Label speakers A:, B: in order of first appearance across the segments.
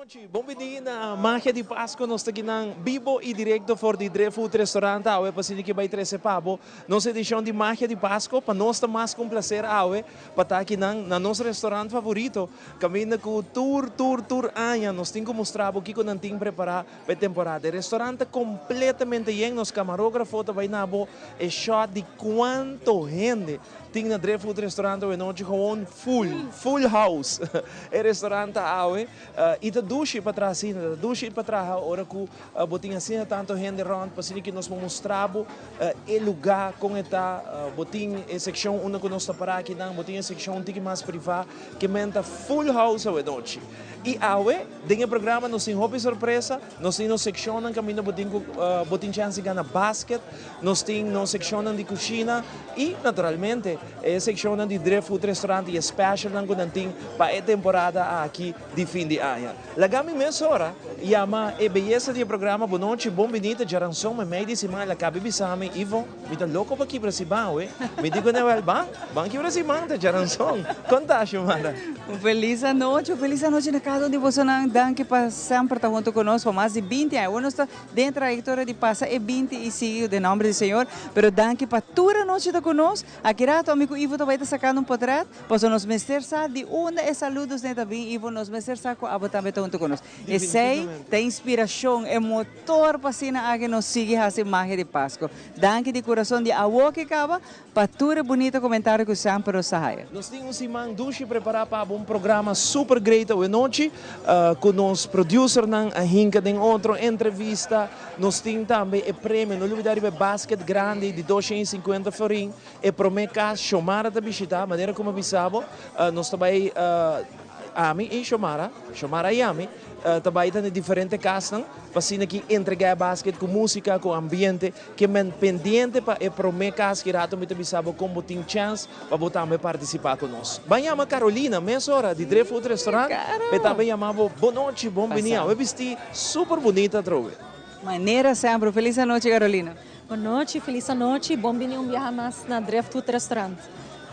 A: Nochi, bon bini na Magia di Pasco. Nos ta akinan bibo y directo for di Driftwood Restaurant awe pa asina ki bay trece pa bo nos edicion di Magia di Pasco. Pa nos ta mas cu un placer awe pa ta akinan na nos restaurant favorito caminda cu tur tur tur aña nos tin cu mustra bo kico nan tin prepara pa e temporada. E restaurant ta completamente yen, nos camarografo ta bay na bo e shot di cuanto hende tin na Driftwood Restaurant awe nochi, gewoon full, full house. E restaurant ta awe y ta dushi pa traha asina, ta dushi pa traha ora cu bo tin asina tanto hende rond pa asina ki nos por mustra bo e lugar con e ta. Bo tin e seccion unda cu nos ta para akinan, bo tin e seccion un tiki mas priva, ke men ta full house awe nochi. Y awe den e programa nos tin hopi sorpresa, nos tin nos seccionnan caminda bo tin cu bo tin chance di gana basket, nos tin nos seccionnan di cushina y naturalmente e seccionnan di Driftwood Restaurant y e specialnan cu nan tin pa e temporada aki di fin di aña. Laga mi mesora yama e beyesa di e programa. Bo nochi, bon binita, djaranson meimei di siman el a cabi bisa mi, Ivo, mi ta loco pa kibra siman awe. Mi di cu Newel, ban, ban kibra siman, ta djaranson. Con ta, Xiomara?
B: Un feliz anochi, un feliz anochi na cada un di bosonan. Danki pa semper ta hunto cu nos pa mas di 20 aña. Awor nos ta den trayectoria di pasa e 20 y sigui den nomber di Señor. Pero danki pa tur anochi ta cu nos. Aki rato ami cu Ivo ta bay ta sacando un potret, pasobra nos mester sa di unda e saludos ne ta bin. Ivo, nos mester sa cu abo tambe ta hunto cu nos. Esey ta inspiracion, e motor pa asina aki nos sigui haci magia di Pasco. Danki di curason di awo ki caba pa tur e bunita comentario cu semper nos ta haya.
A: Nos tin un siman dushi prepara pa abo, un programa super great awe nochi cu nos producernan a hinca den otro entrevista. Nos tin tambe e premio, no lubida riba e basket grandi di 250 florin, e prome cas Xiomara ta bishita, manera como a bisa bo, nos ta bay ami y Xiomara, Xiomara y ami, ta bay ta na diferente casnan pa asina ki entrega e basket cu musica, cu ambiente. Ke men pendiente pa e prome cas ki rato mi ta bisa bo con bo tin chance pa bo tambe participa cu nos. Ban yama Carolina mesora di Driftwood Restaurant pa e tambe yama bo bon nochi, bon bini. Awe bisti super bunita atrobe.
B: Manera semper. Feliz anochi, Carolina.
C: Bon nochi, feliz anochi. Bon bini un biaha mas na Driftwood Restaurant.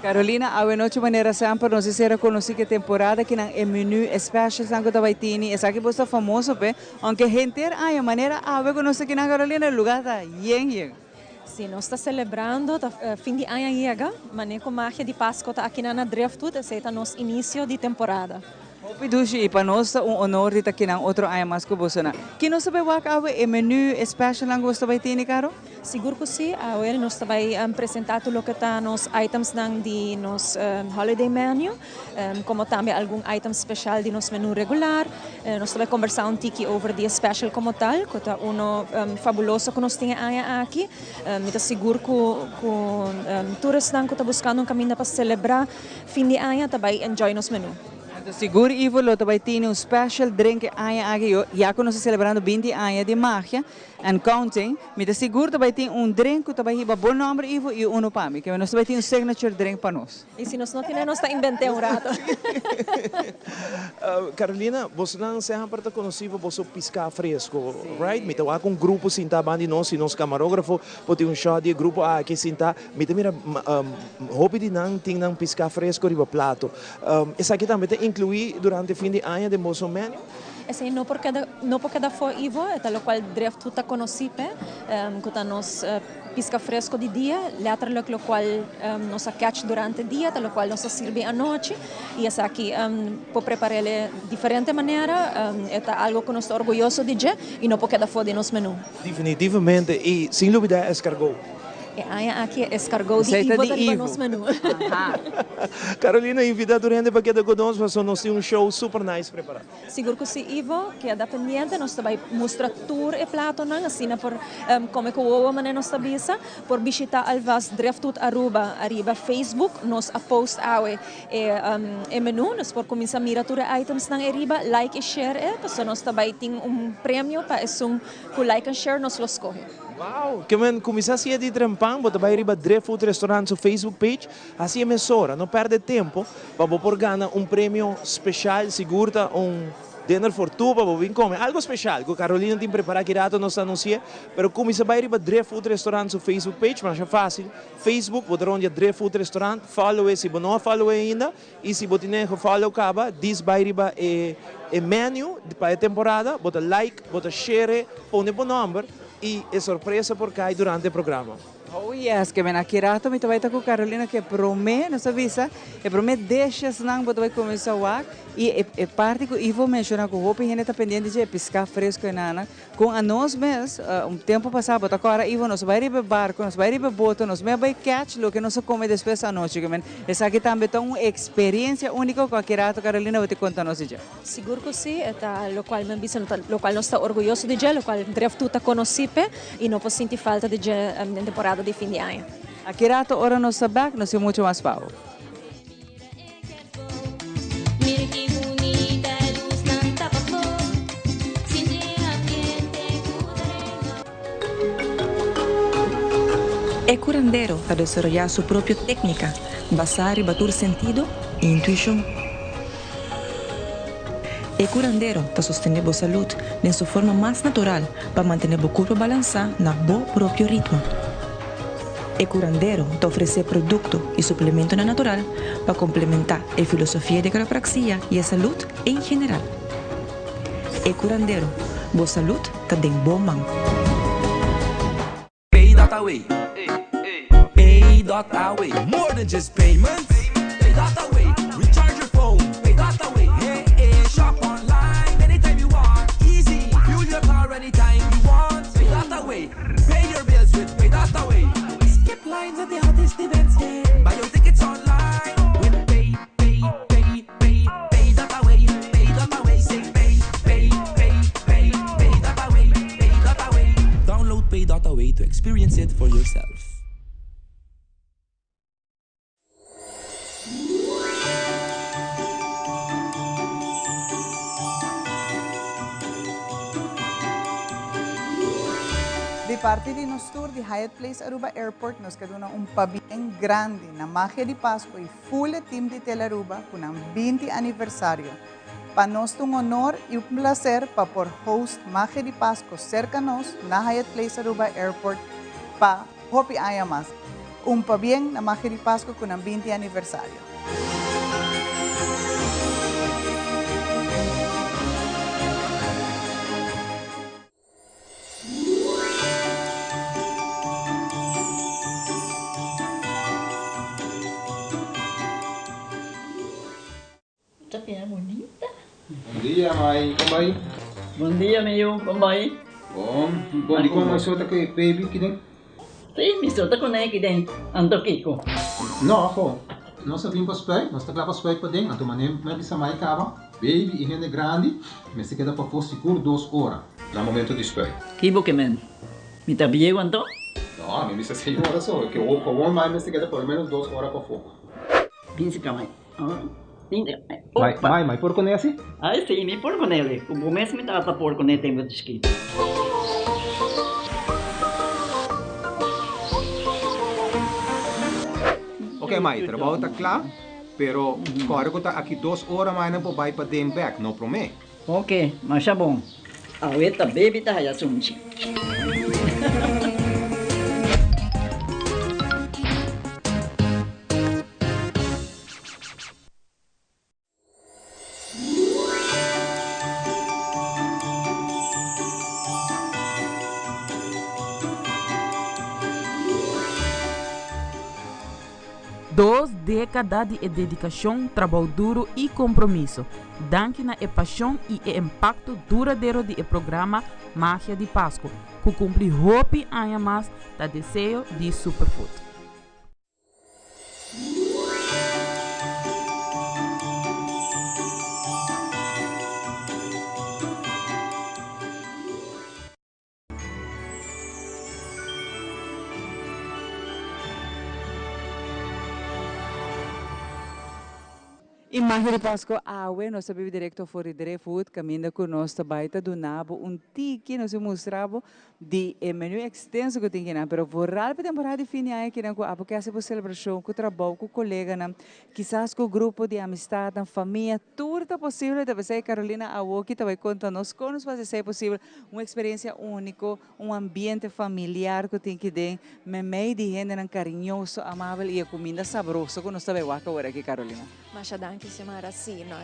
B: Carolina, awe nochi manera semper nos a ser reconoci cu e temporada kinan e menu, e specialsnan cu ta bay tini, esaki bo ta famoso p'e, aunke henter aña manera awe cu nos ta kinan, Carolina, e lugar ta yen yen.
C: Si, nos ta celebrando, ta fin di aña yega, mane cu magia di Pasco ta akinan na Driftwood, esey ta nos inicio di temporada.
B: Hopi dushi y pa nos ta un honor di ta kinan otro aña mas cu bosonan. Ki nos ta bay wak awe e menu, e specialnan cu boso ta bay tini, Caro?
C: Sigur cu si, awe nos ta bay presenta tur loke ta nos itemsnan di nos holiday menu, como tambe algun items special di nos menu regular. Nos ta bay combersa un tiki over di e special como tal, cu ta uno fabuloso cu nos tin e aña aki. Mi ta sigur cu tur esnan cu ta buscando un caminda pa celebra fin di aña ta bay enjoy nos menu.
B: Anto sigur Ivo lo ta bay tini un special drink e aña aki, yo ya cu nos ta celebrando 20 aña di magia and counting, mi ta sigur ta bay tin un drink cu ta bay hiba bo nomber, Ivo, y uno pa mi, ke nos ta bay tin un signature drink pa nos.
C: Y si nos no tine, nos ta invente un rato.
A: Carolina, bosonan semper ta conoci pa boso pisca fresco, right? Mi ta wak un grupo sinta banda di nos y nos camarógrafo por tin un shot di e grupo aki sinta. Mi ta mira hopi di nan tin nan pisca fresco riba plato. Esaki tambe ta inclui durante fin di aña den boso menu?
C: Esey no por keda, no por keda afo, Ivo, e ta locual Driftwood ta conoci p'e, cu ta nos pisca fresco di dia, letterlijk locual nos a catch durante dia ta locual nos a sirbi anochi, y esaki por prepar'el diferente manera, e ta algo cu nos ta orguyoso di dje y no por keda afo di nos menu.
A: Definitivamente, y sin lubida escargot.
C: E aña aki e escargot di Ivo ta riba nos menu.
A: Carolina, invita tur hende pa keda cu nos pasobra nos tin un show super nice prepara.
C: Sigur cu si, Ivo, keda pendiente, nos ta bay mustra tur e platonan asina por come cu wowo manera nos ta bisa. Por bishita alvast Driftwood Aruba ariba Facebook, nos a post awe e menu, nos por cuminsa mira tur e itemsnan eriba, like y share e pasobra nos ta bay tin un premio pa esun cu like en share nos lo scoge.
A: Wow! Ke men kuminsá siña di trempan, bo ta bai riba Driftwood Restaurant su Facebook page, hasi e mesora, no pèrdè tempu pa bo por gana un premio speshal, sigur ta un Dinner for two pa bo bin come. Algo special cu Carolina tin prepara ki rato nos ta anuncia, pero cuminsa bay riba Driftwood Restaurant su Facebook page, masha facil, Facebook, bo ta rondia Driftwood Restaurant, follow e si bo no a follow e ainda, y si bo tin e gefollow caba, dis bay riba e e menu pa e temporada, bo ta like, bo ta share, pone bo nomber y e sorpresa por cay durante e programa.
B: Oh yes, ke men aki rato mi ta bai ta ku Carolina ke prome nos a bisa e prome dishes nan bo ta bai kuminsa wak i e e parti ku Ivo menshona ku hopi hende ta pendiente dje e piská fresco e nana kon anos mes un tempo pasa bo ta kòrda Ivo nos a bai riba e barko nos bai riba e boto nos mes a bai catch loke nos a kome despues anochi ke men esaki tambe ta un eksperensia uniko ku aki rato Carolina bo ta konta nos di dje.
C: Sigur ku si, e ta lokual mi a bisa, lokual nos ta orguyoso di dje, lokual Driftwood ta konosí p'e i no por sinti falta di dje den temporada di fin di aña.
B: Aki rato ora nos ta bèk, nos tin muchu mas pa bo.
D: E curandero ta desaroyá su propio técnica basá riba tur sentido i intuishon. E curandero ta sostené bo salud den su forma mas natural pa mantené bo curpa balansá na bo propio ritmo. E curandero ta ofresé producto i suplementonan natural pa complementá e filosofia di quiropraxia i e salud en general. E curandero, bo salud ta den bo man.
E: Pay dot away. Pay dot away. More than just payments. Pay dot away. Recharge your phone. Pay dot away. Hey, hey. Shop online anytime you want. Easy. Fuel your car anytime you want. Pay dot away. Pay your bills with Pay dot away. Skip lines at the hottest events. Yeah. Buy your tickets online with Pay, Pay, Pay, Pay, Pay dot away. Pay dot away. Say pay, pay, pay, pay, pay dot away. Pay dot away. Download Pay dot away to experience it for yourself.
F: Di parti di nos tur di Hyatt Place Aruba Airport nos ke duna un pabien grandi na Magia di Pasco y full e team di Telaruba cu nan 20 aniversario. Pa nos ta un honor y un placer pa por host Magia di Pasco cerca nos na Hyatt Place Aruba Airport pa hopi aña mas. Un pabien na Magia di Pasco cu nan 20 aniversario.
G: Ta bira bunita.
H: Bon dia mai, kon bai?
G: Bon dia mi yu, kon bai?
H: Bon, bon di kon mai so ta ku e baby kiden?
G: Si, mi so ta kuné kiden, anto kiko?
H: No, afo, nos a bin pa spuit, nos ta kla pa spuit paden, anto manera mi a bisa mai kaba, baby i hende grandi mester keda pafó sigur dos ora na momento di spuit.
G: Ki bo ke men? Mi ta bieu anto?
H: No, mi bisa seis ora so, ke awor mai mester keda por lo menos dos ora pafó.
G: Binse ka mai.
H: Mai, mai, mai por kuné asi?
G: Ai si, mi por kuné li. Ku bo mes mi tata por kuné tempu di chikito.
H: Ok mai, trabou ta kla, pero kòrda ku ta aki dos ora mai nan por bai paden bèk, no promé.
G: Ok, masha bon. Awe ta baby ta haya sunchi.
I: Dos dékada di e dedikashon, trabou duru i kompromiso. Danki na e pashon i e impakto duradero di e programa Magia di Pasku, ku kumpli hopi aña mas ta deseo di Superfood.
B: E Magia di Pasco awe nos ta bibi directo for di Driftwood caminda cu nos ta bay ta duna bo un tiki, nos ta mustra bo di e menu extenso cu tin kinan, pero vooral pa temporada di fin di aña kinan cu abo ke haci bo celebracion cu trabou, cu coleganan, kisas cu grupo di amistadnan, famia, tur ta posible. Ta pesey Carolina awoki ta bay conta nos con nos por haci esey posibel, un experiencia unico, Un ambiente familiar cu tin ki den memey di hendenan cariñoso, amabel y e cuminda sabroso cu nos ta bay wak awor aki, Carolina.
C: Masha danki, Xiomara. Sí, no,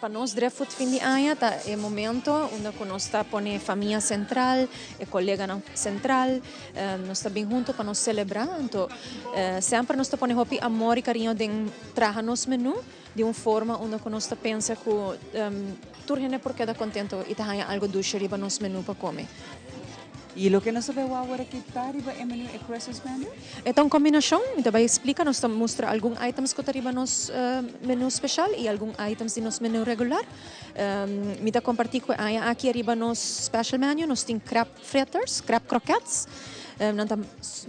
C: pa nos Driftwood fin di aña ta e momento unda cu nos ta pone famia central, e coleganan central, nos ta bin hunto pa nos celebra. Anto, semper nos ta pone hopi amor y cariño den traha nos menu. Di un forma unda ku nos ta pensa ku tur hende por keda kontento i ta haña algu dushi riba nos menú pa kome.
B: I loke nos ta bai wak awor aki ta riba e menú, e Christmas menu?
C: E ta un kombinashon. Mi ta bai splika. Nos ta mustra algun items ku ta riba nos menú speshal i algun items di nos menú regular. Mi ta kompartí ku e aña aki riba nos special menu nos tin crab fritters, crab croquettes. Nan ta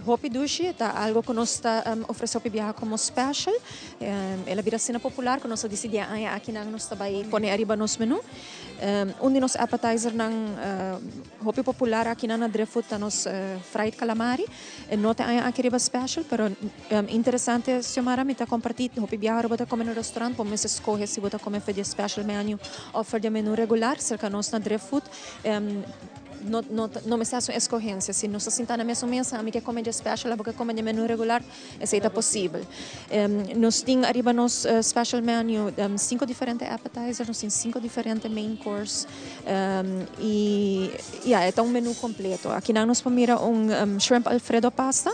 C: hopi dushi, ta algo ku nos ta ofresé hopi biaha komo special. El a bira asina popular ku nos a disidí e aña aki nan nos ta bai pone ariba nos menú. Un di nos appetizernan hopi popular aki nan na Driftwood ta nos fried calamari. E no ta e aña aki riba special, pero interesante Xiomara mi ta kompartí hopi biaha ora bo ta kome na restaurant bo mester skohe si bo ta kome for di e special menu òf for di e menú regular. Serka nos na Driftwood No, no, no mester haci un escogencia. Si nos ta sinta na mesun mesa, ami ke come dje special, abo ke come dje menu regular, esey ta posibel. Nos tin ariba nos special menu cinco diferente appetizer, nos tin cinco diferente main course y ya, e ta un menu completo. Akinan nos por mira un shrimp alfredo pasta.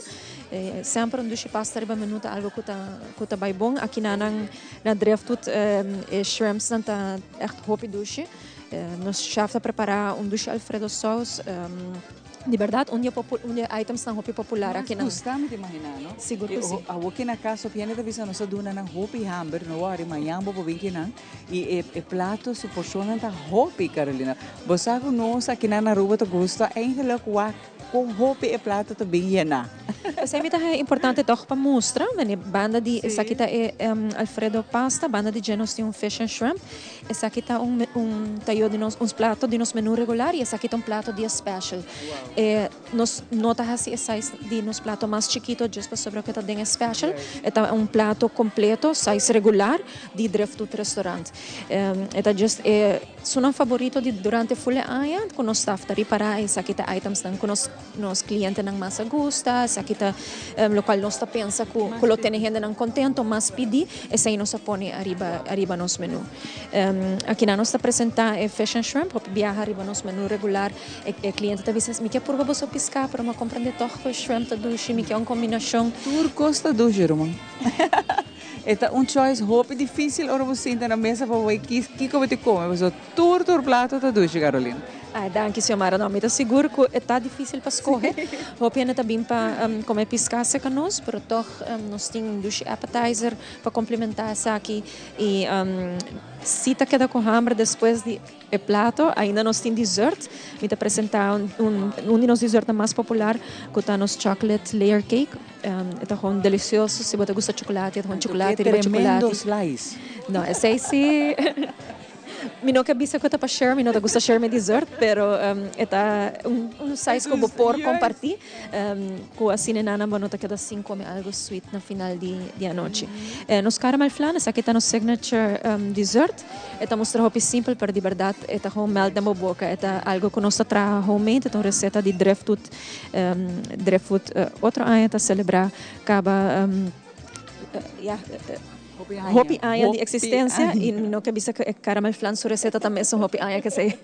C: Semper un dushi pasta riba menu ta algo cu ta, cu ta bay bon. Akinan nan na Driftwood e shrimpsnan ta echt hopi dushi. Nos chef ta prepara un dushi alfredo saus. Di berdad un di e un di e itemsnan hopi popular aki nan.
B: Mas gusta mi ta imagina no?
C: Sigur cu si.
B: Awor ki na cas hopi hende ta bisa nos a duna nan hopi hamber no wori mañan bo por bin ki nan y e e plato su porcionnan ta hopi Carolina. Bo sa cu nos aki nan na Aruba ta gusta eigenlijk wak Kon hopi e plato ta bin yená.
C: Esei mi ta haña importante tòg pa mustra, wanneer banda di esaki ta e Alfredo pasta, banda di dje nos tin un fish and shrimp. Esaki ta un un tayo di nos, un plato di nos menu regular y esaki ta un plato di e special. E nos no ta hasi e size di nos plato mas chikito djis pasobra ku e ta den e special. E ta un plato completo, size regular di Driftwood Restaurant. E ta djis e. Su nan faborito di durante ful e aña ku nos staf ta ripará esaki ta itemsnan ku nos nos klientenan mas a gusta, esaki ta lokual nos ta pensa ku ku lo tene hendenan kontento mas pidi, esei nos a pone ariba ariba nos menú. Akinan nos ta presentá e fish and shrimp, hopi biaha riba nos menú regular e e kliente ta bisa mi ke purba boso piská pero mi a komprendé tòg ku e shrimp ta dushi, mi ke un kombinashon.
B: Tur kos ta dushi ruman. E ta un choice hopi dificil ora bo sinta na mesa pa bo bay kico bo tin come pasobra tur tur plato ta dushi Carolina.
C: Ay danki Xiomara, no mi ta sigur cu e ta dificil pa scoge, hopi hende ta bin pa come pisca cerca nos pero toch nos tin dushi appetizer pa complementa esaki y si ta keda cu hamber despues di E plato, ainda nos tin dessert. Mi ta presenta un un di nos dessertnan mas popular cu ta nos chocolate layer cake. E ta gewoon delicioso si bo ta gusta chocolate, e ta gewoon chocolate riba chocolate.
B: Tremendo slice.
C: No, esey si mi no ke bisa cu ta pa share, mi no ta gusta share mi dessert, pero e ta un size cu bo por comparti. Cu asina nana bo no ta keda sin come algo sweet na final di di anochi. Nos caramel flan, esaki ta nos signature dessert. E ta mustra hopi simpel pero di berdad e ta gewoon melt den bo boca. E ta algo cu nos ta traha homemade, e ta un receta di Driftwood. Driftwood otro aña ta celebra caba ya hopi aña di existencia y mi no ke bisa cu e caramel flan su receta ta mesun hopi aña kesey.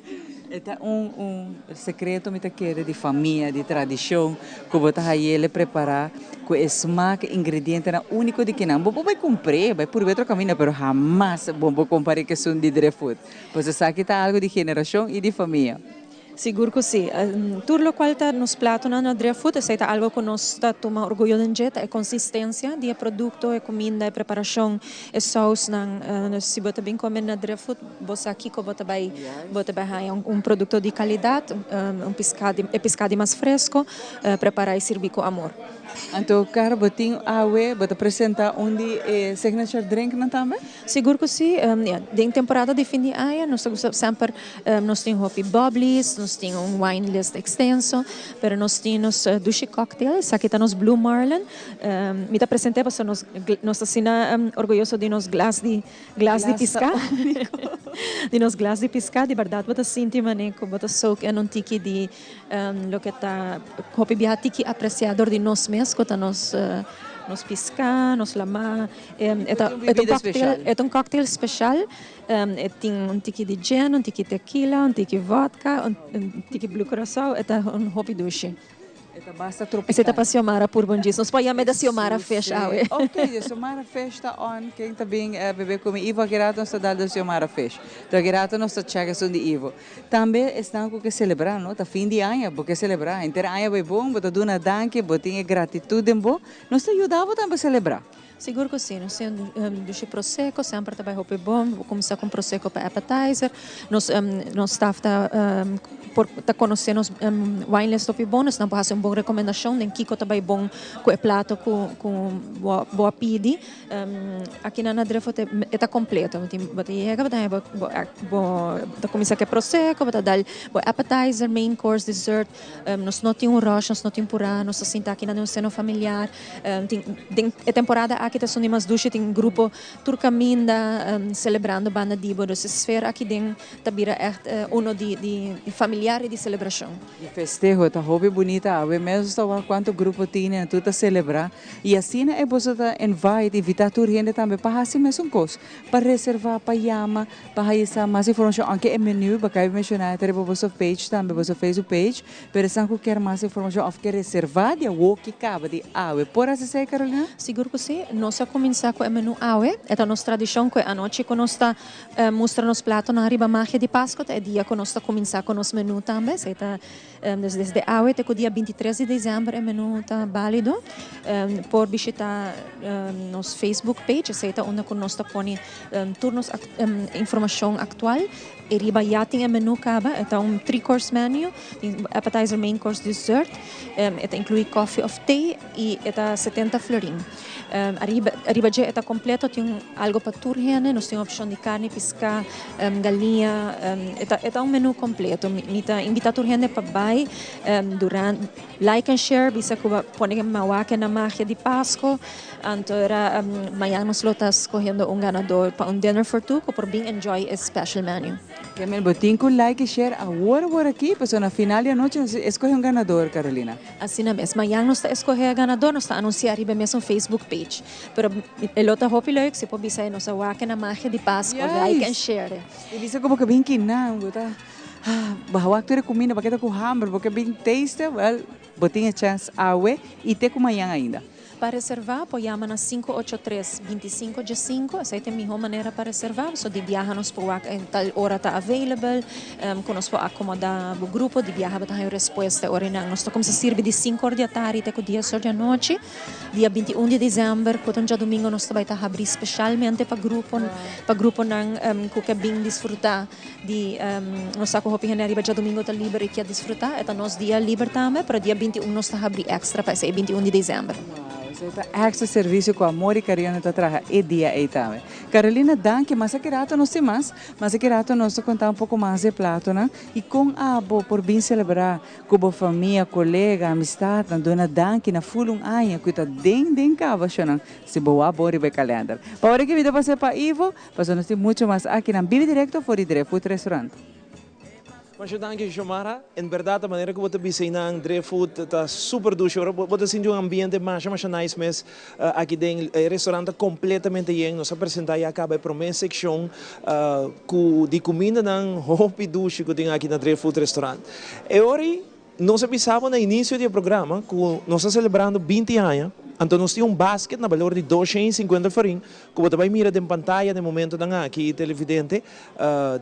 B: E ta un un secreto mi ta kere di famia, di tradicion cu bo ta hayele prepara cu e smaak, e ingredientenan unico di kinan. Bo por bay cumpr'e, bay purba otro caminda pero hamas bo por compara cu esun di Driftwood. Pues esaki ta algo di generacion y di famia.
C: Sigur ku si. Tur lokual ta nos platonan na Driftwood, esei ta algu ku nos ta tuma orguyo den dje, ta e konsistensia di e produkto, e kuminda, e preparashon, e sousnan. Si bo ta bin kome na Driftwood, bo sa kiko bo ta bai bo ta bai haña, un produkto di kalidat, un piská di e piská di mas fresko, prepará i sirbi ku amor.
B: Anto Caro bo tin awe bo ta presenta un di e signature drinknan tambe?
C: Sigur cu si, ya den temporada di fin di aña nos ta gusta semper nos tin hopi bubblies, nos tin un wine list extenso, pero nos tin nos dushi cocktail, esaki ta nos Blue Marlin, mi ta presente pasobra nos nos ta asina orguyoso di nos glas di glas di pisca, di nos glas di pisca, di berdad bo ta sinti mane cu bo ta soak in un tiki di Loke ta hopi biaha tiki apresiá dor di nos mes ku ta nos nos piská, nos lamá. E ta un cocktail, e ta un cocktail speshal. E tin un tiki di gin, un tiki tequila, un tiki vodka, un tiki blue curaçao. E ta un hopi dushi.
B: E ta basta tropical.
C: Esei ta pa Xiomara pur bon djis. Nos por yam'e da Xiomara Fish awe.
B: Ok, de Xiomara Fish ta on. Ken ta bin bebe ku mi? Ivo, aki rato nos ta dal den Xiomara Fish. Enton aki rato nos ta check esun di Ivo. Tambe esnan ku ke selebrá, no? Ta fin di aña, bo ke selebrá. Henter aña bai bon, bo ta duna danki, bo tin e gratitut den bo. Nos ta yuda bo tambe selebrá.
C: Sigur ku si. Nos tin dushi prosecco, semper ta bai hopi bon. Bo kuminsá ku un prosecco pa appetizer. Nos nos staf ta por ta konosé nos wine list hopi bon, dus nan por hasi un bon rekomendashon den kiko ta bai bon ku e plato ku ku bo bo a pidi. Aki nan na Drefort e ta completo. Bo tin bo ta yega bo ta haña bo bo bo ta cuminsa cu e prosecco, bo ta dal bo appetizer, main course, dessert. Nos no tin un rush, nos no tin pura, nos ta sinta aki nan den un seno familiar. Tin den e temporada aki ta esun di mas dushi, tin grupo tur caminda celebrando banda di bo. Dus e sfera aki den ta bira echt uno di di familiar y di celebracion.
B: Di festeho ta hopi bunita awe mes ta wak cuanto grupo tin y nan tur ta celebra. I asina e boso ta invite, invitá tur hende tambe pa hasi mesun kos, pa reservá, pa yama, pa haña sa mas informashon, aunke e menu bo kai menshoná e ta riba boso page tambe, boso Facebook page, pero esnan ku kier mas informashon òf ke reservá di awor ki kaba di awe, por hasi esei, Carolina?
C: Sigur ku si. Nos a kuminsá ku e menu awe. E ta nos tradishon ku e anochi ku nos ta mustra nos platonan riba Magia di Pasko ta e dia ku nos ta kuminsá ku nos menu tambe. Esei ta Dus desde awe te ku dia 23 di desèmber e menú ta bálido. Por bishitá nos Facebook page, esei ta unda ku nos ta pone tur nos informashon aktual. E riba ya tin e menú kaba, e ta un three course menu, tin appetizer, main course, dessert. E ta inkluí kòfi òf te i e ta 70 florin. Ariba ariba dje e ta kompleto, tin algu pa tur hende, nos tin opshon di karni, piská, galiña, e ta e ta un menú kompleto. Mi ta invitá tur hende pa bai duran like and share, bisa ku bo pone mawake na magia di Pasko, anto era mañana nos lo ta skohiendo un ganador pa un dinner for two ku por bin enjoy e special menu.
B: Kemel, bo tin ku like y share awor awor aki, pasobra na final di anochi nos escoge un ganador, Carolina.
C: Asina mes. Mañan nos ta escoge e ganador, nos ta anuncia riba e mesun Facebook page. Pero e lo ta hopi leuk si por bisa e nos a wak na magia di Pasco, like and share.
B: Y bisa como ke bin kinan, bo ta bo a wak tur e cuminda, bo a keda cu hamber, bo ke bin taste, well, bo tin e chance awe y te cu mañan ainda.
C: Pa reservá por yama na 583 25 15, esei ta e mihó manera pa reservá, so di biaha nos por wak en tal ora ta available, ku nos por akomodá bo grupo, di biaha bo ta haña un respuesta e ora einan. Nos ta kuminsá sirbi di sinku or di atardi te ku dies or di anochi. Dia 21 di desèmber ku ta un djadumingu nos ta bai ta habrí speshalmente pa grupo, pa gruponan ku ke bin disfrutá di nos sa ku hopi hende ariba djadumingu ta liber i kier disfrutá, e ta nos dia liber tambe, pero dia 21 nos ta habrí èkstra pa esei 21 di desèmber.
B: Wow, esei ta èkstra servisio ku amor i kariño ta traha e dia ei tambe. Carolina, danki, mas aki rato nos tin mas, mas aki rato nos ta konta un poko mas di e platonan i kon abo por bin selebrá ku bo famia, kolega, amistatnan, duna danki na ful un aña ku ta den den kaba shonnan si bo wak bon riba e kalènder. Pa ora ki mi ta pas'é pa Ivo, Pasobra nos tin mucho mas aki nan bibi directo for di Drefood Restaurant.
A: Masha danki Xiomara. En berdad e manera ku bo ta bisa einan Drefood ta super dushi. Ora bo ta sinti un ambiente masha masha nice mes aki den e restaurant ta completamente yen. Nos a presenta ya caba e prome seccion ku di cumindanan hopi dushi ku tin aki na Drefood Restaurant. E ora ei Nos a bisa bo na inicio di e programa cu nos ta celebrando 20 aña, anto nos tin un basket na balor di 250 florin cu bo ta bay mira den pantaya den momentonan aki, televidente.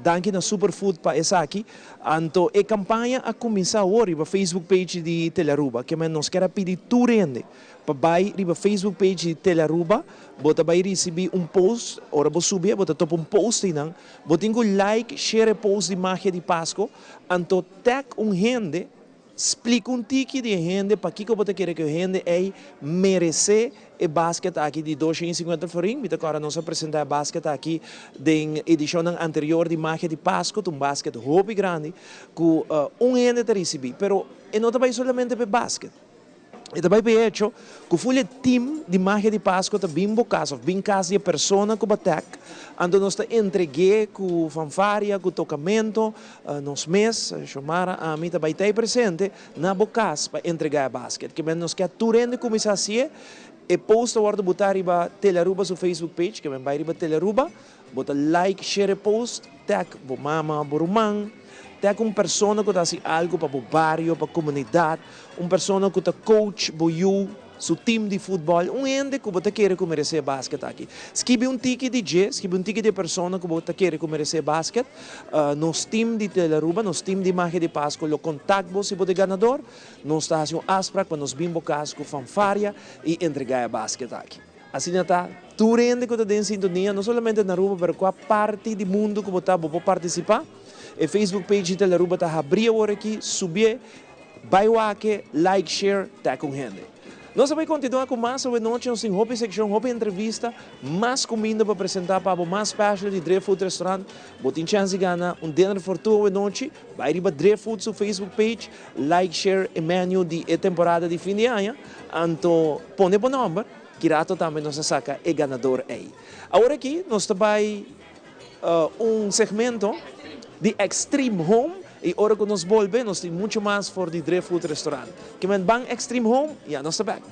A: Danki na Superfood pa esaki. Anto e campaña a cuminsa awor riba Facebook page di Telearuba. Kiamen nos kier a pidi tur hende pa bay riba Facebook page di Telearuba, bo ta bay ricibi un post, ora bo subi e bo ta topa un post eynan, bo tin cu like, share e post di Magia di Pasco, anto tag un hende. Splika un tiki di e hende pakiko bo ta kere ku e hende ei meresé e basket aki di 250 florin. Mi ta kòrda nos a presentá e basket aki den edishonnan anterior di Magia di Pasku. Ta un basket hopi grandi ku un hende ta risibí. Pero e no ta bai solamente pa e basket. E ta bai pa e hecho ku ful e team di Magia di Pasco ta bin bo kas of bin kas di e persona ku bo tag, anto nos ta entreg'é ku fanfaria, ku tokamento, nos mes, Xiomara, ami, ta bai ta ei presente na bo kas pa entregá e basket. Ke men nos ke a tur hende kuminsá hasié, e post ta wòrdu botá riba Telearuba su Facebook page, ke men bai riba Telearuba, Bo ta like, share e post, tag bo mama, bo ruman, tag un persona ku ta hasi algu pa bo bario, pa komunidat, un persona ku ta coach bo yu, su team di futbòl, un hende ku bo ta kere ku meresé e basket aki. Skibi un tiki di dje, skibi un tiki di e persona ku bo ta kere ku meresé e basket. Nos team di Telearuba, nos team di Magia di Pasco lo kontak bo si bo ta e ganador. Nos ta hasi un afsprak pa nos bin bo kas ku fanfaria i entregá e basket aki. Asina ta, tur hende ku ta den sintonia, no solamente na Aruba, pero kua parti di mundu ku bo ta, bo por partisipá. E Facebook page di Telearuba ta habrí awor aki, subié, bai wak e, like, share, tag un hende. Nos a bai kontinuá ku mas awe nochi, nos tin hopi sekshon, hopi entrevista, mas kuminda pa presentá pa bo, mas special di Driftwood Restaurant. Bo tin chèns di gana un dinner for two awe nochi, bai riba Driftwood su Facebook page, like, share e menu di e temporada di fin di aña, anto pone bo nòmber. Ki rato tambe nos a saca e ganador ey. Awor aki nos ta bay un segmento di Extreme Home y ora cu nos bolbe nos tin mucho mas for di Driftwood Restaurant. Ki men ban Extreme Home ya nos ta bek.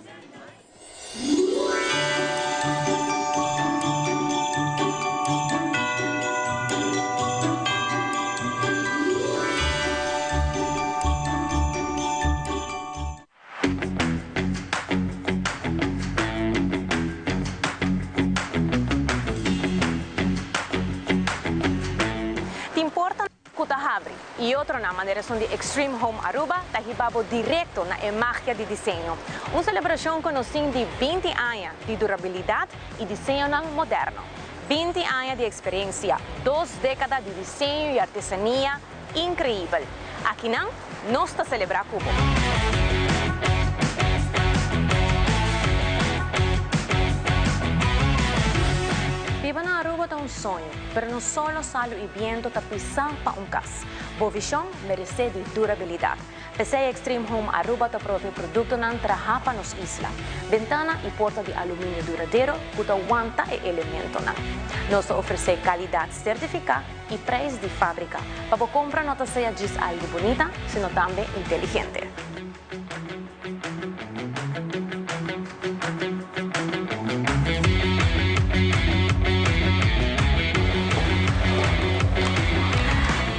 J: Tin portanan cu ta habri y otronan manera esun di Extreme Home Aruba ta hiba bo directo na e magia di diseño. Un celebracion cu nos tin di 20 aña di durabilidad y diseñonan moderno. 20 aña di experiencia, dos decada di diseño y artesania Increibel! Akinan nos ta celebra cu bo. Biba na Aruba ta un soño, pero no solo salu y biento ta pisa pa un cas. Bo vision merece di durabilidad. P'esey Extreme Home Aruba ta provee productonan traha pa nos isla. Bentana y porta di aluminio duradero cu ta wanta e elementonan. Nos ta ofrece calidad certifica y prijs di fabrica. Pa bo compra no ta sea djis algo bunita, sino tambe inteligente.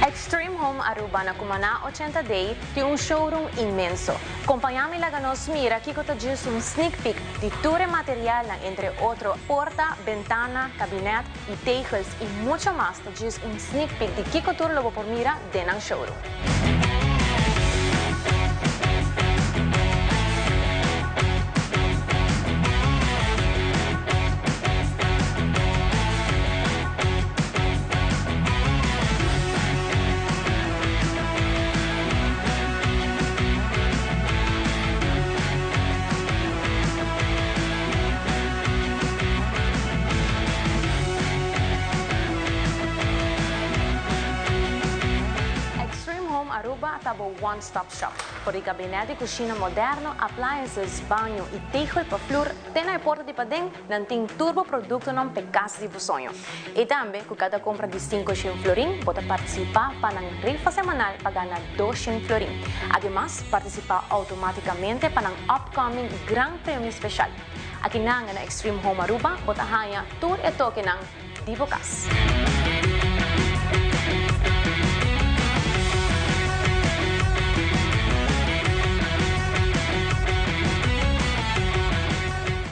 J: Extreme Home Aruba na Cumaná 80 Day tin un showroom inmenso. Compaña mi laga nos mira kico ta djis un sneak peek di tur e materialnan entre otro porta, bentana, kabinet, y tegels y mucho mas ta djis un sneak peek di kico tur lo bo por mira den nan showroom. Extreme Home Aruba ta bo one stop shop. For di gabinet di cushina moderno, appliances, baño y tegel pa flur te na e porta di paden, nan tin tur bo productonan p'e cas di bo soño. Y tambe cu cada compra di 500 florin bo ta participa pa nan rifa semanal pa gana 200 florin. Ademas participa automaticamente pa nan upcoming gran premio special. Aki nan na Extreme Home Aruba bo ta haña tur e tokenan di bo kas.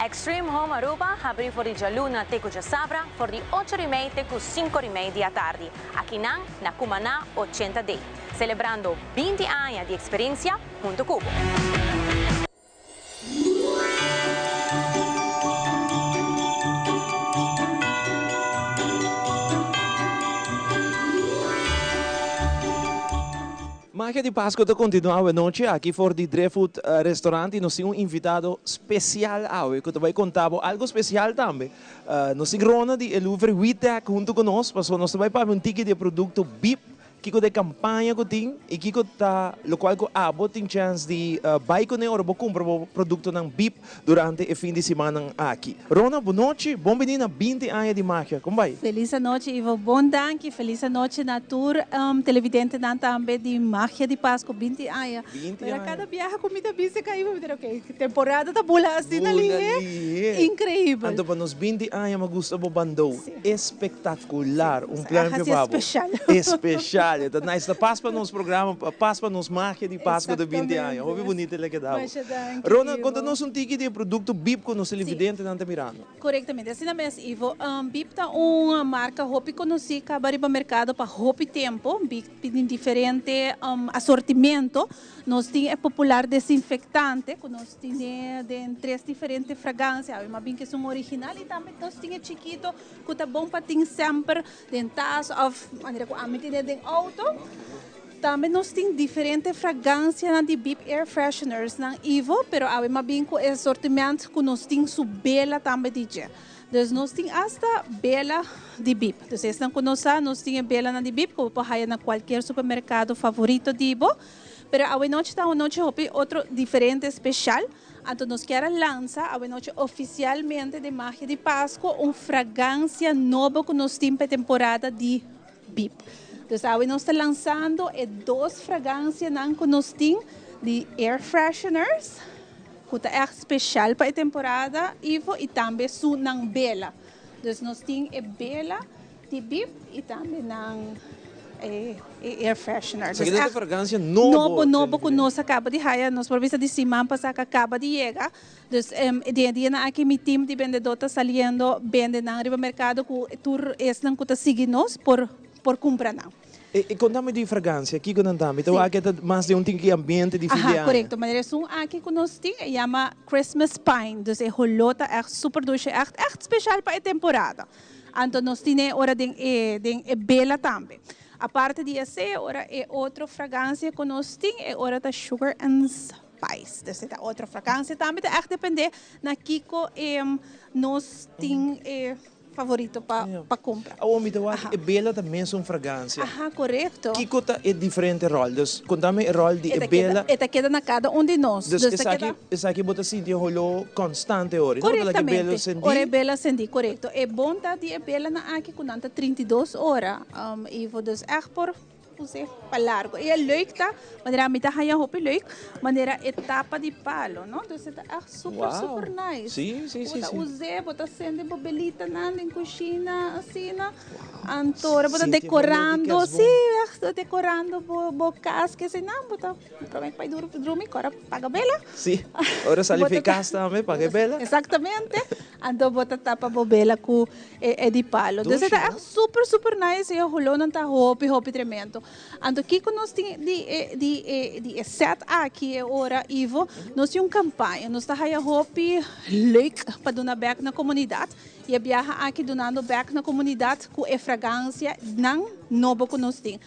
J: Extreme Home Aruba habri for di djaluna te ku djasabra for di ocho di mei te ku sinku di mei di atardi. Aki nan na Cumaná 80 Day. Selebrando 20 aña di eksperensia hunto ku bo.
A: Magia di Pasco ta continua awe nochi aki for di Driftwood Restaurant y nos tin un invitado special awe cu ta bay conta bo algo special tambe. Nos tin Rona di e Louvre Witek hunto cu nos pasobra nos ta bay papia un tiki di e producto Bip. Kiko ta e kampaña ku tin i kiko ta lokual ku abo tin chèns di bai kuné ora bo kumpra bo produktonan bip durante e fin di simannan aki? Rona, bon nochi, bon bini na 20 aña di magia. Kon bai?
K: Felis anochi Ivo, bon danki, felis anochi na tur televidentenan tambe di Magia di Pasco, 20 aña.
A: 20
K: Mira
A: aña.
K: kada biaha ku mi ta bisa ka Ivo mi ta di ok, temporada ta bula asina
A: Bula
K: lihé,
A: lihé.
K: increibel.
A: Anto pa nos 20 aña mi a gusta bo bandou. Espectacular, un
K: A
A: pluimpje
K: haci
A: pa bo.
K: especial.
A: Especial, e ta nice. Ta pas pa nos programa, pas pa nos magia di Pasco di 20 aña. Hopi bunita el a keda bo.
K: Masha danki,
A: Rona,
K: Ivo.
A: conta nos un tiki di e producto Bip cu nos televidentenan ta mirando.
K: Corectamente, asina mes, Ivo. Bip ta un marca hopi conoci caba riba mercado pa hopi tempo. Bip tin diferente asortimento. Nos tin e popular desinfectante cu nos tine den tres diferente fragancia. Awe mas bin cu esun original y tambe nos tin e chikito cu ta bon pa tin semper den tas of manera cu ami tine den auto. Tambe nos tin diferente fragancianan di Bip Air Fresheners nan Ivo, pero awe mas bin cu e asortiment cu nos tin su bela tambe di dje. Dus nos tin hasta bela di Bip. Dus esnan cu no sa, nos tin e belanan di Bip cu bo por haya na cualkier supermercado favorito di bo. Pero awenochi ta un nochi hopi otro diferente special. Anto nos kier a lansa awenochi oficialmente den Magia di Pasco un fragancia nobo cu nos tin pa e temporada di Bip. Dus awe nos ta lansando e dos fragancianan cu nos tin di air fresheners cu ta echt special pa e temporada, Ivo, y tambe su nan bela. Dus nos tin e bela di Bip y tambe nan e air freshener.
A: Esaki ta e fragancia nobo.
K: Nobo, nobo cu nos a caba di haya. Nos por bisa di siman pasa cu a caba di yega. Dus den e dianan aki mi team di bendedó ta saliendo bende nan riba merkado ku tur esnan ku ta sigui nos por por kumpra nan.
A: E konta mi di fragansia, kiko nan ta? Mi ta wak e ta mas den un tiki ambiente di fin di aña.
K: Aha, korekto. Manera esun aki ku nos tin e yama Christmas Pine. Dus e holó ta ègt super dushe, ègt ègt speshal pa e temporada. Anto nos tine ora den e den e bela tambe. Aparte di esei ora e otro fragansia ku nos tin e ora ta Sugar and Pais. Dus e ta otro fragancia tambe ta echt depende na kico e nos tin e favorito pa pa cumpra.
A: Awor mi ta wak e bela ta mesun fragancia.
K: Aha, corecto.
A: Kico ta e diferente rol? Dus contame e rol di e bela.
K: E ta keda na cada un di nos.
A: Dus esaki esaki bo ta sinti e holo constante ora. No ta like e bela sendi.
K: Ora e bela sendi, corecto. E bon ta di e belanan aki cu nan ta 32 ora, Ivo. Dus echt por. Puse pa largo. Y e leuk ta, manera mi ta haya hopi leuk, manera e tapa di palo, no? Dus e ta echt super,
A: Wow.
K: super nice.
A: Sí, sí, sí,
K: Bo ta
A: sí.
K: us'é, bo ta sende bo belitanan den cushina, asina. Anto ora bo ta
A: Sinti bo leuk di
K: decorando,
A: kerstboom.
K: sí, echt decorando bo, bo cas, ke eseinan, bo ta prome pa drumi, kora paga bela.
A: Sí, ora sali
K: Bo
A: fi
K: ta
A: cas tambe, paga e bela.
K: Exactamente. Anto bo ta tapa bo bela cu e di palo. Dus e ta echt super super nice y e holonan ta hopi hopi tremendo. Anto kico nos tin di e di e di e set aki e ora Ivo, nos tin un campaña, nos ta haya hopi leuk pa duna bek na comunidad y e biaha aki dunando bek na comunidad cu e fragancia nan nobo cu nos tin.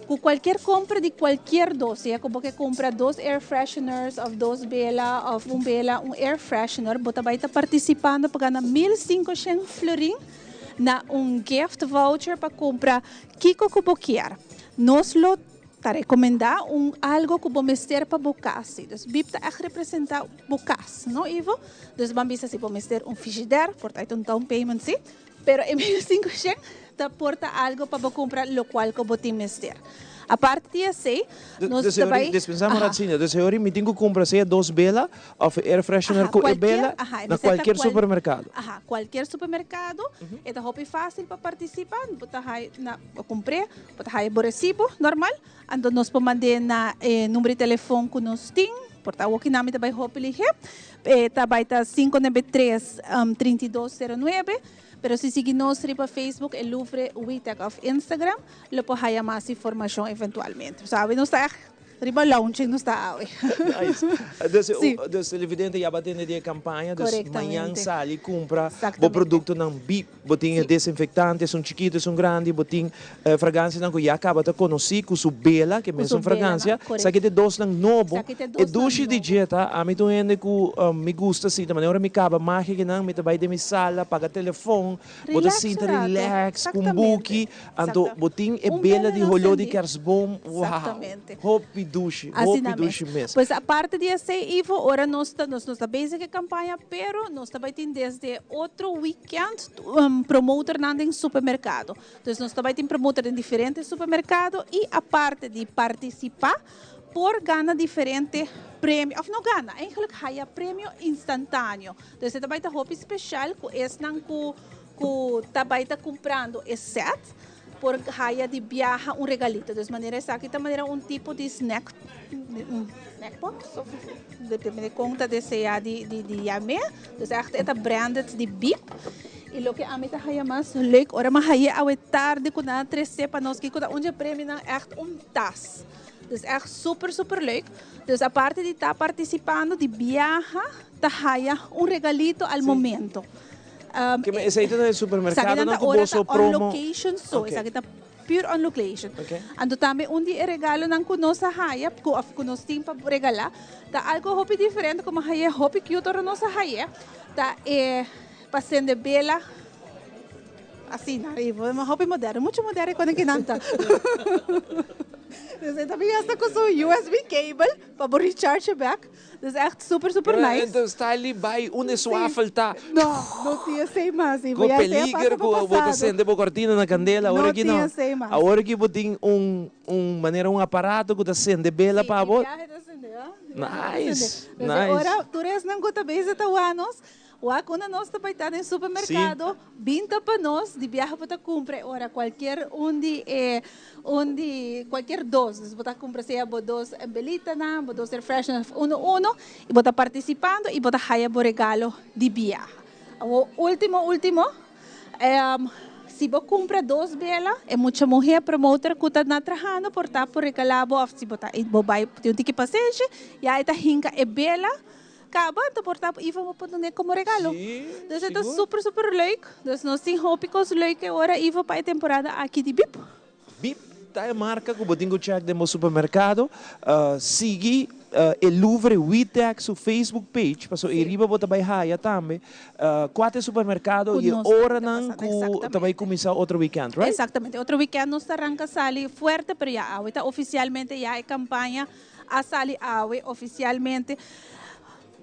K: Ku kualkier kompra di kualkier dos, sea ku bo ke kumpra dos air fresheners òf dos bela òf un bela, un air freshener, bo ta bai ta partisipando pa gana 1500 florin na un gift voucher pa kumpra kiko ku bo kier. Nos lo ta rekomendá un algo ku bo mester pa bo kas. Si, dus bib ta ègt representá bo kas, no Ivo? Dus ban bisa si bo mester un frigider, por ta un down payment si. Pero e 1500 ta por ta algo pa bo cumpra locual cu bo tin mester. Aparte di esey, nos ta bay.
A: Dispensá mi un ratsina. Dus e ora mi tin cu cumpra sea dos bela of e air freshener cu e bela na cualkier supermercado.
K: Aha, cualkier supermercado. E ta hopi facil pa participa. Bo ta hay na, bo cumpr'é, bo ta haya bo recibo normal. Anto nos por mand'é na e number di telefon cu nos tin. Por ta awoki nan mi ta bay hopi lihe. E ta bay ta 593 3209. Pero si sigui nos riba Facebook, e Louvre Witek of Instagram, lo por haya mas informacion eventualmente. So awe nos ta echt. Riba launching nos ta awe.
A: Nice. Dus, dus televidente ya ba tende di e campaña, dus mañan sali cumpra bo productonan Bip. Bo tin e desinfectante, esun chikito, esun grandi, bo tin fragancianan cu ya caba ta conoci cu su bela, ke mesun fragancia. Esaki ta e dosnan nobo. E dushi di dje ta, ami ta un hende cu mi gusta sinta, manera ora mi caba magia kinan, mi ta bay den mi sala, paga telefon, Bo ta sinta relax ku un buki, anto bo tin e bela di holó di kersboom, wow, hopi dushi, hopi dushi mes.
K: Pues aparte di esei Ivo, ora nos ta, nos no ta bezig e kampaña, pero nos ta bai tin desde otro weekend promotornan den supermerkado. Dus nos ta bai tin promotor den diferente supermerkado i aparte di partisipá, por gana diferente premio, of no gana, eigenlijk haya premio instantáneo. Dus e ta bai ta hopi special cu esnan cu cu ta bai ta cumprando e set por haya di biaha un regalito. Dus manera esaki ta manera un tipo di snack, un snack box of depende con ta desea di di di yam'e. Dus echt e ta branded di Biep. Y loke ami ta haya mas leuk ora mi haye awe tardi cu nan a trece pa nos kico ta un dje premionan echt un tas. Dus echt super super leuk. Dus aparte di ta participando di biaha ta haya un regalito al momento.
A: Ke men esei ta na e supermercado nan ku boso promo?
K: On location so, esaki ta pure on location. Anto tambe un di e regalonan ku nos a haya ku of ku nos tin pa regala ta algo hopi diferente ku mi a haya hopi cute ora nos a haya ta e pa sende bela Asina, y bo hopi moderno, mucho moderno cu kinan ta. Dus e ta bin hasta cu su USB cable pa bo recharge back. Dus echt super, super nice.
A: Enton style bay unda e swafel ta.
K: No, no tin esey mas.
A: Cu peliger cu bo ta sende bo cortina na candela. Awor aki no. Awor aki bo tin un, un manera un aparato cu ta sende bela pa bo.
K: Si, di biahe ta sende, ha.
A: Nice, nice.
K: Ora tur esnan cu ta bezig ta wak nos. Wak unda nos ta bai ta den supermercado, bin ta pa nos, di biaha bo ta cumpra e ora cualkier un di e un di cualkier dos, dus bo ta cumpra sea bo dos belitanan, bo dos refreshnan of uno uno y bo ta participando y bo ta haya bo regalo di biaha. Awor ultimo ultimo, si bo cumpra dos bela e mucha muher promoter cu ta na trahando por ta por regala bo of si bo ta bo bai tin un tiki pasenshi ya e ta hinca e bela. Caba ta por ta Ivo bo por dun'é como regalo. Dus e ta super super leuk. Dus nos tin hopi cos leuk e ora Ivo pa e temporada aki di Bip.
A: Bip ta e marca cu bo tin cu check den bo supermercado. Sigui e Louvre Witek su Facebook page pasobra ei riba bo ta bay haya tambe cua ta e supermercado y e oranan cu ta bay cuminsa otro weekend, right?
K: Exactamente. Otro weekend nos ta ranca sali fuerte pero ya awe ta oficialmente ya e campaña A sali awe oficialmente.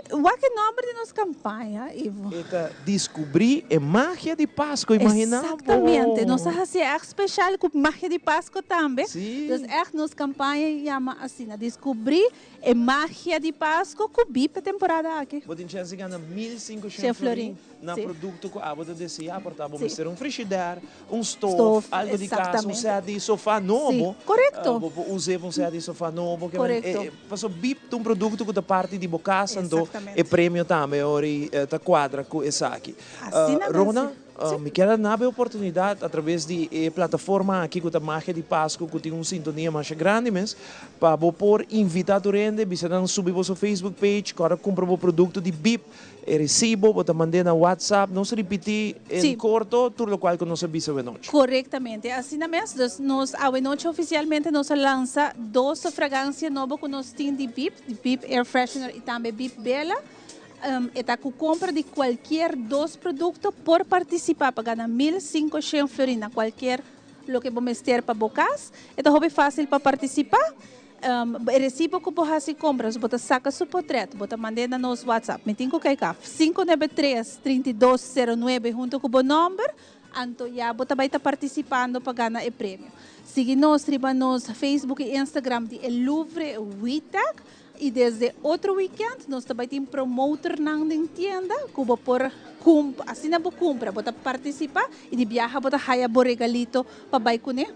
K: Wak e nomber di nos campaña, Ivo?
A: E ta Descubrí e magia di Pasco, imagina bo!
K: Exactamente, nos a hacié echt special cu magia di Pasco tambe.
A: Sí.
K: Dus echt nos campaña yama asina, Descubrí e magia di Pasco cu Bip e temporada aki.
A: Bo tin chance di gana 1500 florin na producto cu abo ta desea, por ta bo mester un frigidair, Un stof, algo di casa, un set di sofa nobo.
K: Sí, korekto.
A: Bo por us'é pa un set di sofa nobo.
K: Korekto.
A: Pasobra bip ta un produkto ku ta parti di bo kas, anto e premio tambe ora i ta kuadra ku esaki.
K: Asina mes.
A: Rona, mi kier a naba e oportunidat atraves di e plataforma aki ku ta Magia di Pasku ku tin un sintonia masha grandi mes, pa bo por invitá tur hende, bisa nan subi boso Facebook page, kòrda kumpra bo produkto di bip. E recibo bo ta mand'é na WhatsApp. Nos ripití en corto tur locual cu nos a bisa awenochi.
K: Corectamente, asina mes. Dus nos awenochi oficialmente nos a lansa dos fragancia nobo cu nos tin di Bip, di Bip Air Freshener y tambe Bip Bella. E ta cu compra di cualkier dos producto por participa pa gana 1500 florin na cualkier loke bo mester pa bo cas. E ta hopi facil pa participa. E resibo ku bo hasi kompras, bo ta saka su potret, bo ta mand'é na nos WhatsApp. Mi tin ku kai kaf. 593 3209 hunto ku bo nòmber, anto ya bo ta bai ta partisipando pa gana e premio. Sigui nos riba nos Facebook i Instagram di E Louvre Witek i desde otro wikènt nos ta bai tin promoternan den tienda ku bo por kump asina bo kumpra bo ta partisipá i di biaha bo ta haya bo regalito pa bai kuné.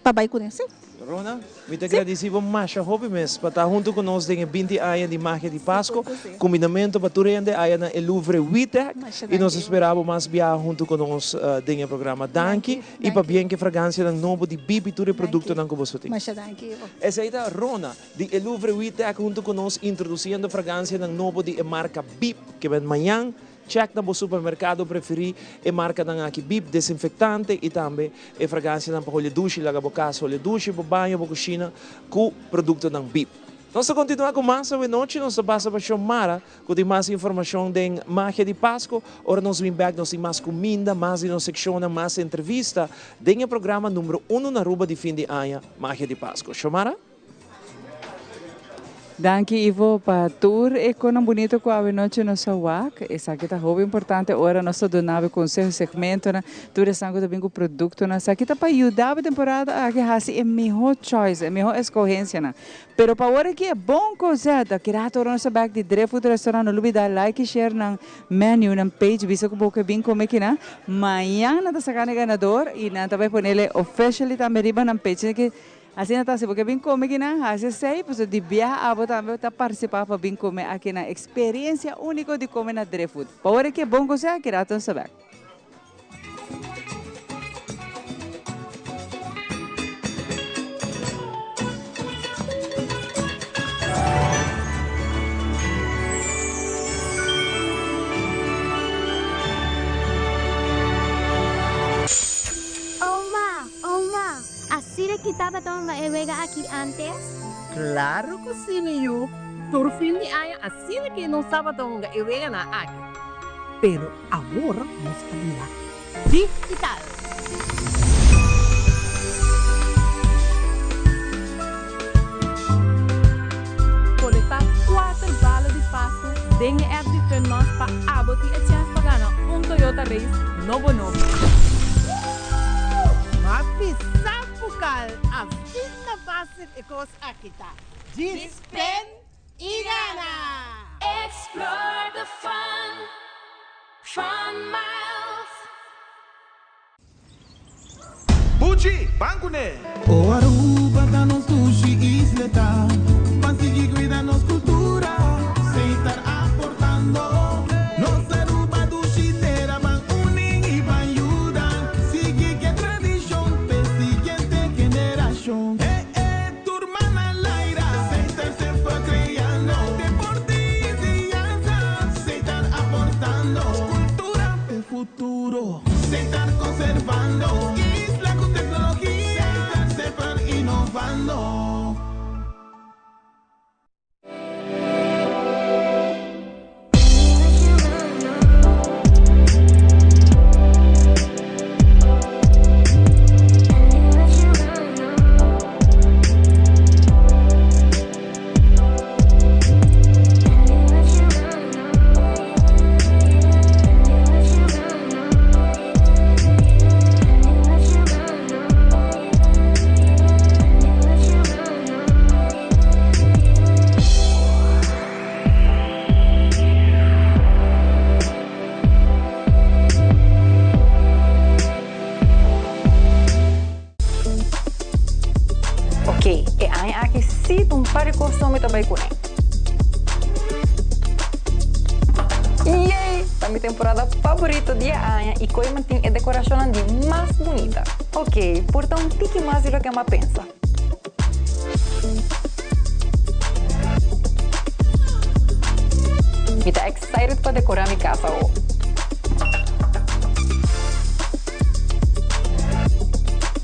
K: Pa bai kuné, sí.
A: Rona, mi ta gradisí bo masha hopi mes pa ta huntu ku nos den e 20 aña di Magia di Pasco. Kumbinamentu pa tur hende aya na e Louvre Witek i nos ta spera bo mas biaha huntu ku nos den e programa. Danki i pabien ku e fragansianan nobo di Bip i tur e produktonan ku boso tin. Esei ta Rona di e Louvre Witek huntu ku nos introdusiendo fragansianan nobo di e marka Bip ke ben mañan. Check na bo supermercado preferi e marcanan aki Bip desinfectante y tambe e fragancianan pa hole dushi laga bo cas hole dushi, bo baño, bo cushina cu productonan Bip. Nos ta continua cu mas awe nochi, nos ta pasa pa Xiomara cu tin mas informacion den Magia di Pasco. Ora nos bin bek nos tin mas cuminda, mas di nos seccionnan, mas entrevista den e programa numero uno na Aruba di fin di aña, Magia di Pasco. Xiomara?
B: Danki Ivo pa tur e konan bunito ku awe nochi nos a wak. Esaki ta hopi importante ora nos ta duna bo konseho, segmentonan, tur esnan ku ta bin ku produktonan. Esaki ta pa yuda bo temporada aki hasi e miho choice, e miho eskohensianan. Pero pa ora aki e bon kosè ta kira ora nos ta bek di Driftwood Restaurant no lubida like i share nan menu, nan page, bisa ku bo ke bin kome kinan. Mañan nan ta saka nan e ganador i nan ta bai ponele officially tambe riba nan page. Asina ta, si bo ke bin kome akinan, hasi esei, pasobra di biaha abo tambe ta partisipá pa bin kome akinan. Eksperensia úniko di kome na Driftwood. Pa ora ke bon kosé, keda ta sabè.
L: Oma, oma, Asina ki tabata hunga e wega aki antes?
M: Claro cu si, mi yu. Tur fin di aña asina ki nos tabata hunga e weganan aki. Pero awor nos a bira digital.
N: Colecta cuater bala di Pascu den e app di Funmas pa abo tin e chens pa gana un Toyota Race nobo nobo.
M: Ma bisa bukal asina fácil e kos aki ta. Djis pen i gana!
O: Explore the fun, Fun Miles.
P: Buchi, ban kuné!
Q: O Aruba ta nos dushi isleta, ban sigui cuida nos cultura, Setar aportando. Nos Aruba dushi tera, ban uni y ban yuda, sigui ke tradicion p'e siguiente generacion. E e tur man al aire, Setar semper creando, deporte y enseñanza, Setar aportando, cultura p'e futuro. Setar conservando isla cu tecnologia. Setar semper innovando.
J: Ok, e aña aki sí ta un par di kos mi ta bai kuné. Yay! Ta mi temporada faborito di e aña i koe mantin e dekorashonnan di mas bunita. Ok, por ta un tiki mas di loke mi a pensa. Mi ta excited pa decorá mi cas awo.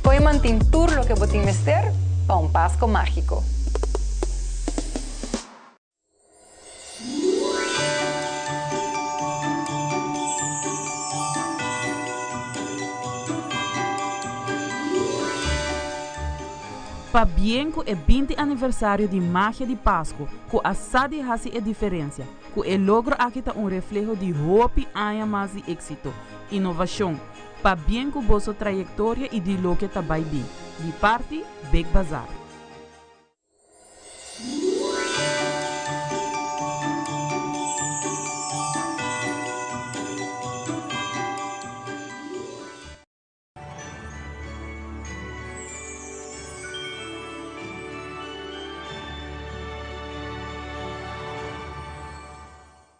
J: Koe mantin tur loke bo tin mester pa un Pasco mágico.
I: Pabien ku e 20 aniversario di Magia di Pasco ku a sa di hasi e diferensia, ku e logro aki ta un refleho di hopi aña mas di éksito, inovashon, pabien ku boso trayektoria i di loke ta bai bin. Di parti Big Bazaar.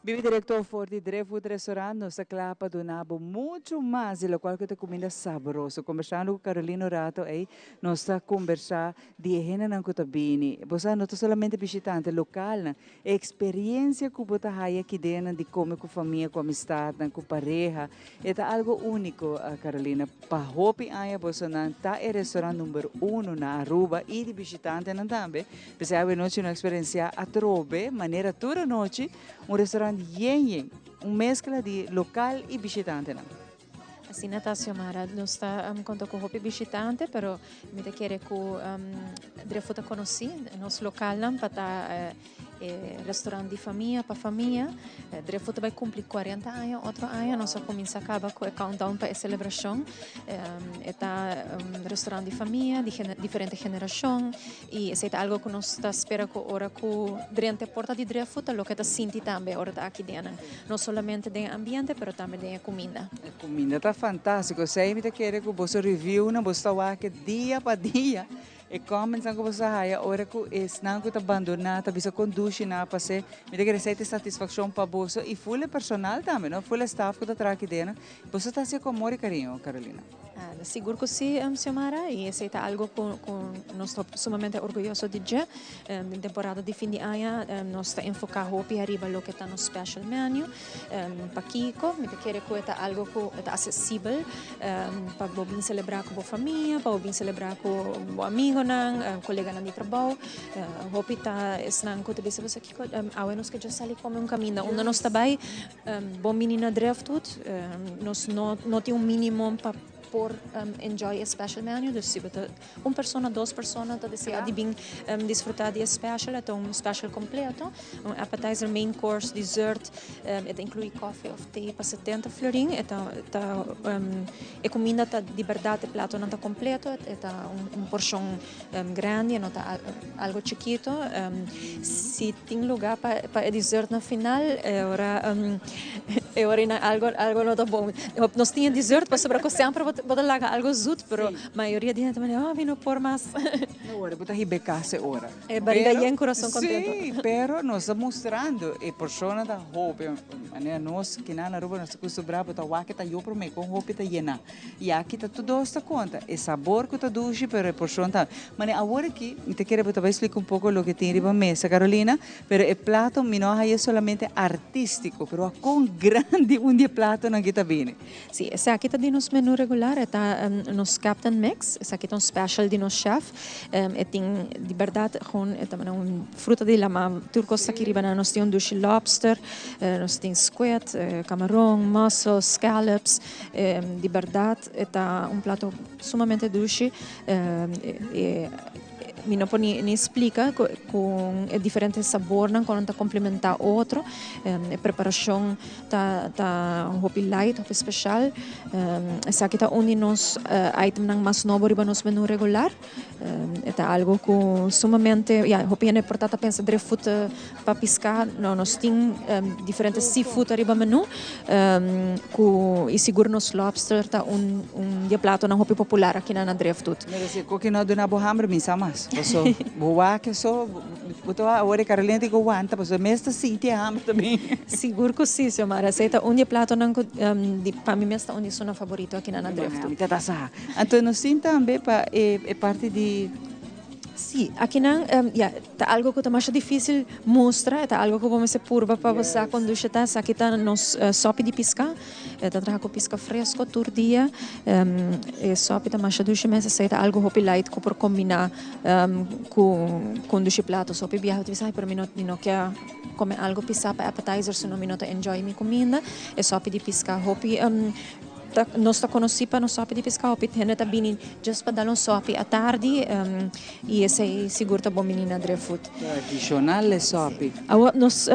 B: Bibi directo for di Driftwood Restaurant, nos ta cla pa duna bo mucho mas di locual cu ta cuminda sabroso. Conversando cu Carolina un rato ey, nos ta conversa di e hendenan cu ta bini. Bo sa, no ta solamente bishitante, localnan. E experiencia cu bo ta haya kidenan di come cu famia, cu amistadnan, cu pareha, e ta algo unico, Carolina. Pa hopi aña bosonan ta e restaurant number uno na Aruba y di bishitantenan tambe. P'esei awenochi no experiencia atrobe manera tur anochi un restaurant yen yen, un mezcla di local y bishitantenan.
C: Asina ta Xiomara, nos ta conta cu hopi bishitante pero mi ta kere cu Drefo ta conoci nos localnan pa ta e restaurant di famia pa famia. Drefo ta bay cumpli cuarenta aña otro aña, nos a cuminsa caba cu e countdown pa e celebracion. E ta un restaurant di famia di diferente generacion y esey ta algo cu nos ta spera cu ora cu drenta e porta di Drefo ta loke ta sinti tambe ora ta aki den. No solamente den e ambiente pero tambe den e cuminda.
B: E cuminda ta fantastico. Esey mi ta kere cu boso reviewnan boso ta wak dia pa dia. E commentsnan cu boso ta haya ora cu esnan cu ta bandona ta bisa con dushi nan a pase. Mi ta kere esey ta e satisfaccion pa boso y full e personal tambe no, full e staff cu ta traha aki den. Boso ta haci cu amor y cariño, Carolina.
C: Sigur cu si, Xiomara, y esey ta algo cu nos ta sumamente orguyoso di dje. Den temporada di fin di aña nos ta enfoca hopi ariba loke ta nos special menu. Pakico? Mi ta kere cu e ta algo cu ta accesibel pa bo bin celebra cu bo famia, pa bo bin celebra cu bo amigonan, coleganan di trabou. Hopi ta esnan cu ta bisa bo sa kico, awe nos ke dja sali come un caminda. Unda nos ta bay? Bon bini na Driftwood. Nos no tin un minimum pa por enjoy e special menu. Dus si bo ta un persona, dos persona ta desea di bin disfruta di e special, e ta un special completo. Un appetizer, main course, dessert. E ta inclui coffee of tea pa setenta florin. E ta ta e cuminda ta di berdad e platonan ta completo. E ta un porcion Grandi e no ta algo chikito. Si tin luga pa e dessert na final e ora e ora einan algo algo no ta bon. Nos tin e dessert pasobra ku semper bo ta laga algo zoet pero mayoria di hende ta manda oh mi no por mas.
B: No ora bo ta hiba e kas e ora.
C: E bariga yen kurason kontento.
B: Si pero nos ta mustrando e persona ta hopi manera nos kinan na Aruba nos ta kustumbrá bo ta wak e ta yo promé kon hopi ta yená. I aki ta tur dos ta konta, e sabor ku ta dushi pero e porshon tambe. Mane awor aki mi ta kere bo ta bai splika un poko loke tin riba mesa Carolina, pero e plato mi no a haya solamente artístiko pero a kon grandi un di e platonan aki ta bini.
C: Si, esaki ta di nos menu regular, e ta nos Captain Mix, esaki ta un special di nos chef, e tin di berdad gewoon e ta mane un fruta di lama, tur kos ta aki riba nan, nos tin un dushi lobster, nos tin squid, camaron, mussels, scallops. Di berdad e ta un plato sumamente dushi. Mi no por ni splica con e diferente sabornan con nan ta complementa otro. E preparacion ta ta hopi light, hopi special. Esaki ta un di nos itemnan mas nobo riba nos menu regular. E ta algo cu sumamente, ya, hopi hende por ta ta pensa driftfood pa pisca. No, nos tin diferente seafood ariba menu cu y sigur nos lobster ta un un di e platonan hopi popular aki na Driftwood.
B: Mira, si koki no duna bo hamber mi sa mas. Paso bo wak eso, bo ta wak awor e Carolina tin cu wanta paso e mes ta sinti e hamber tambe.
C: Sigur cu si, Xiomara. Esey ta un di e platonan cu di pa mi mes ta un di esunnan favorito aki na Driftwood.
B: Mi ta ta sa. Anto nos tin tambe pa e parti di.
C: Sí, akinan ya, ta algo ku ta masha difísil mustra, e ta algo ku bo mester purba pa bo sa kon dushi ta. Esaki ta nos sòpi di piská, e ta traha ku piska fresko tur dia. E sòpi ta masha dushi mes, esei ta algo hopi light ku por kombiná ku un dushi plato. Sòpi biaha bo ta bisa, ay pero mi no mi no ke kome algo pisá pa appetizer, sino mi no ta enjoy mi kuminda. E sòpi di piská hopi. Ta nos ta konosí pa nos sòpi di piská hopi hende ta bini just pa dal un sòpi atardi i esei sigur ta bon bini na Driftwood.
B: Tradishonal e sòpi.
C: Awor nos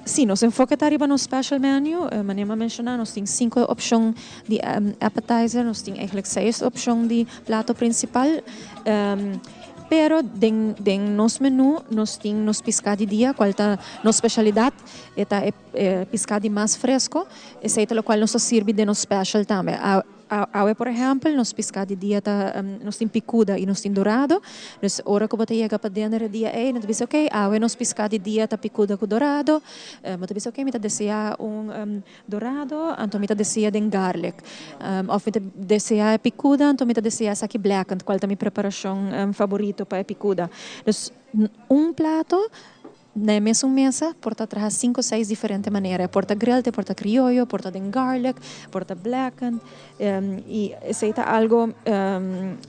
C: si nos enfoke ta riba nos special menu manera mi a menshoná nos tin sinku opshon di appetizer nos tin eigenlijk seis opshon di plato prinsipal pero den den nos menu nos tin nos piská di dia kual ta nos speshalidat e ta e. E piská di mas fresko, esei ta lokual nos ta sirbi den nos special tambe. Awe por ehempel nos pisca di dia ta nos tin picuda y nos tin dorado. Dus ora cu bo ta yega pa dinner e dia ey, nan ta bisa ok, awe nos pisca di dia ta picuda cu dorado. Bo ta bisa ok, mi ta desea un dorado, anto mi ta desea den garlic. Of mi ta desea e picuda, anto mi ta desea esaki blackened, cual ta mi preparacion favorito pa e picuda. Dus un plato Na e mesun mesa por ta traha sinku o seis diferente manera. E por ta grilled, e por ta crioyo, e por ta den garlic, e por ta blackened. Y esey ta algo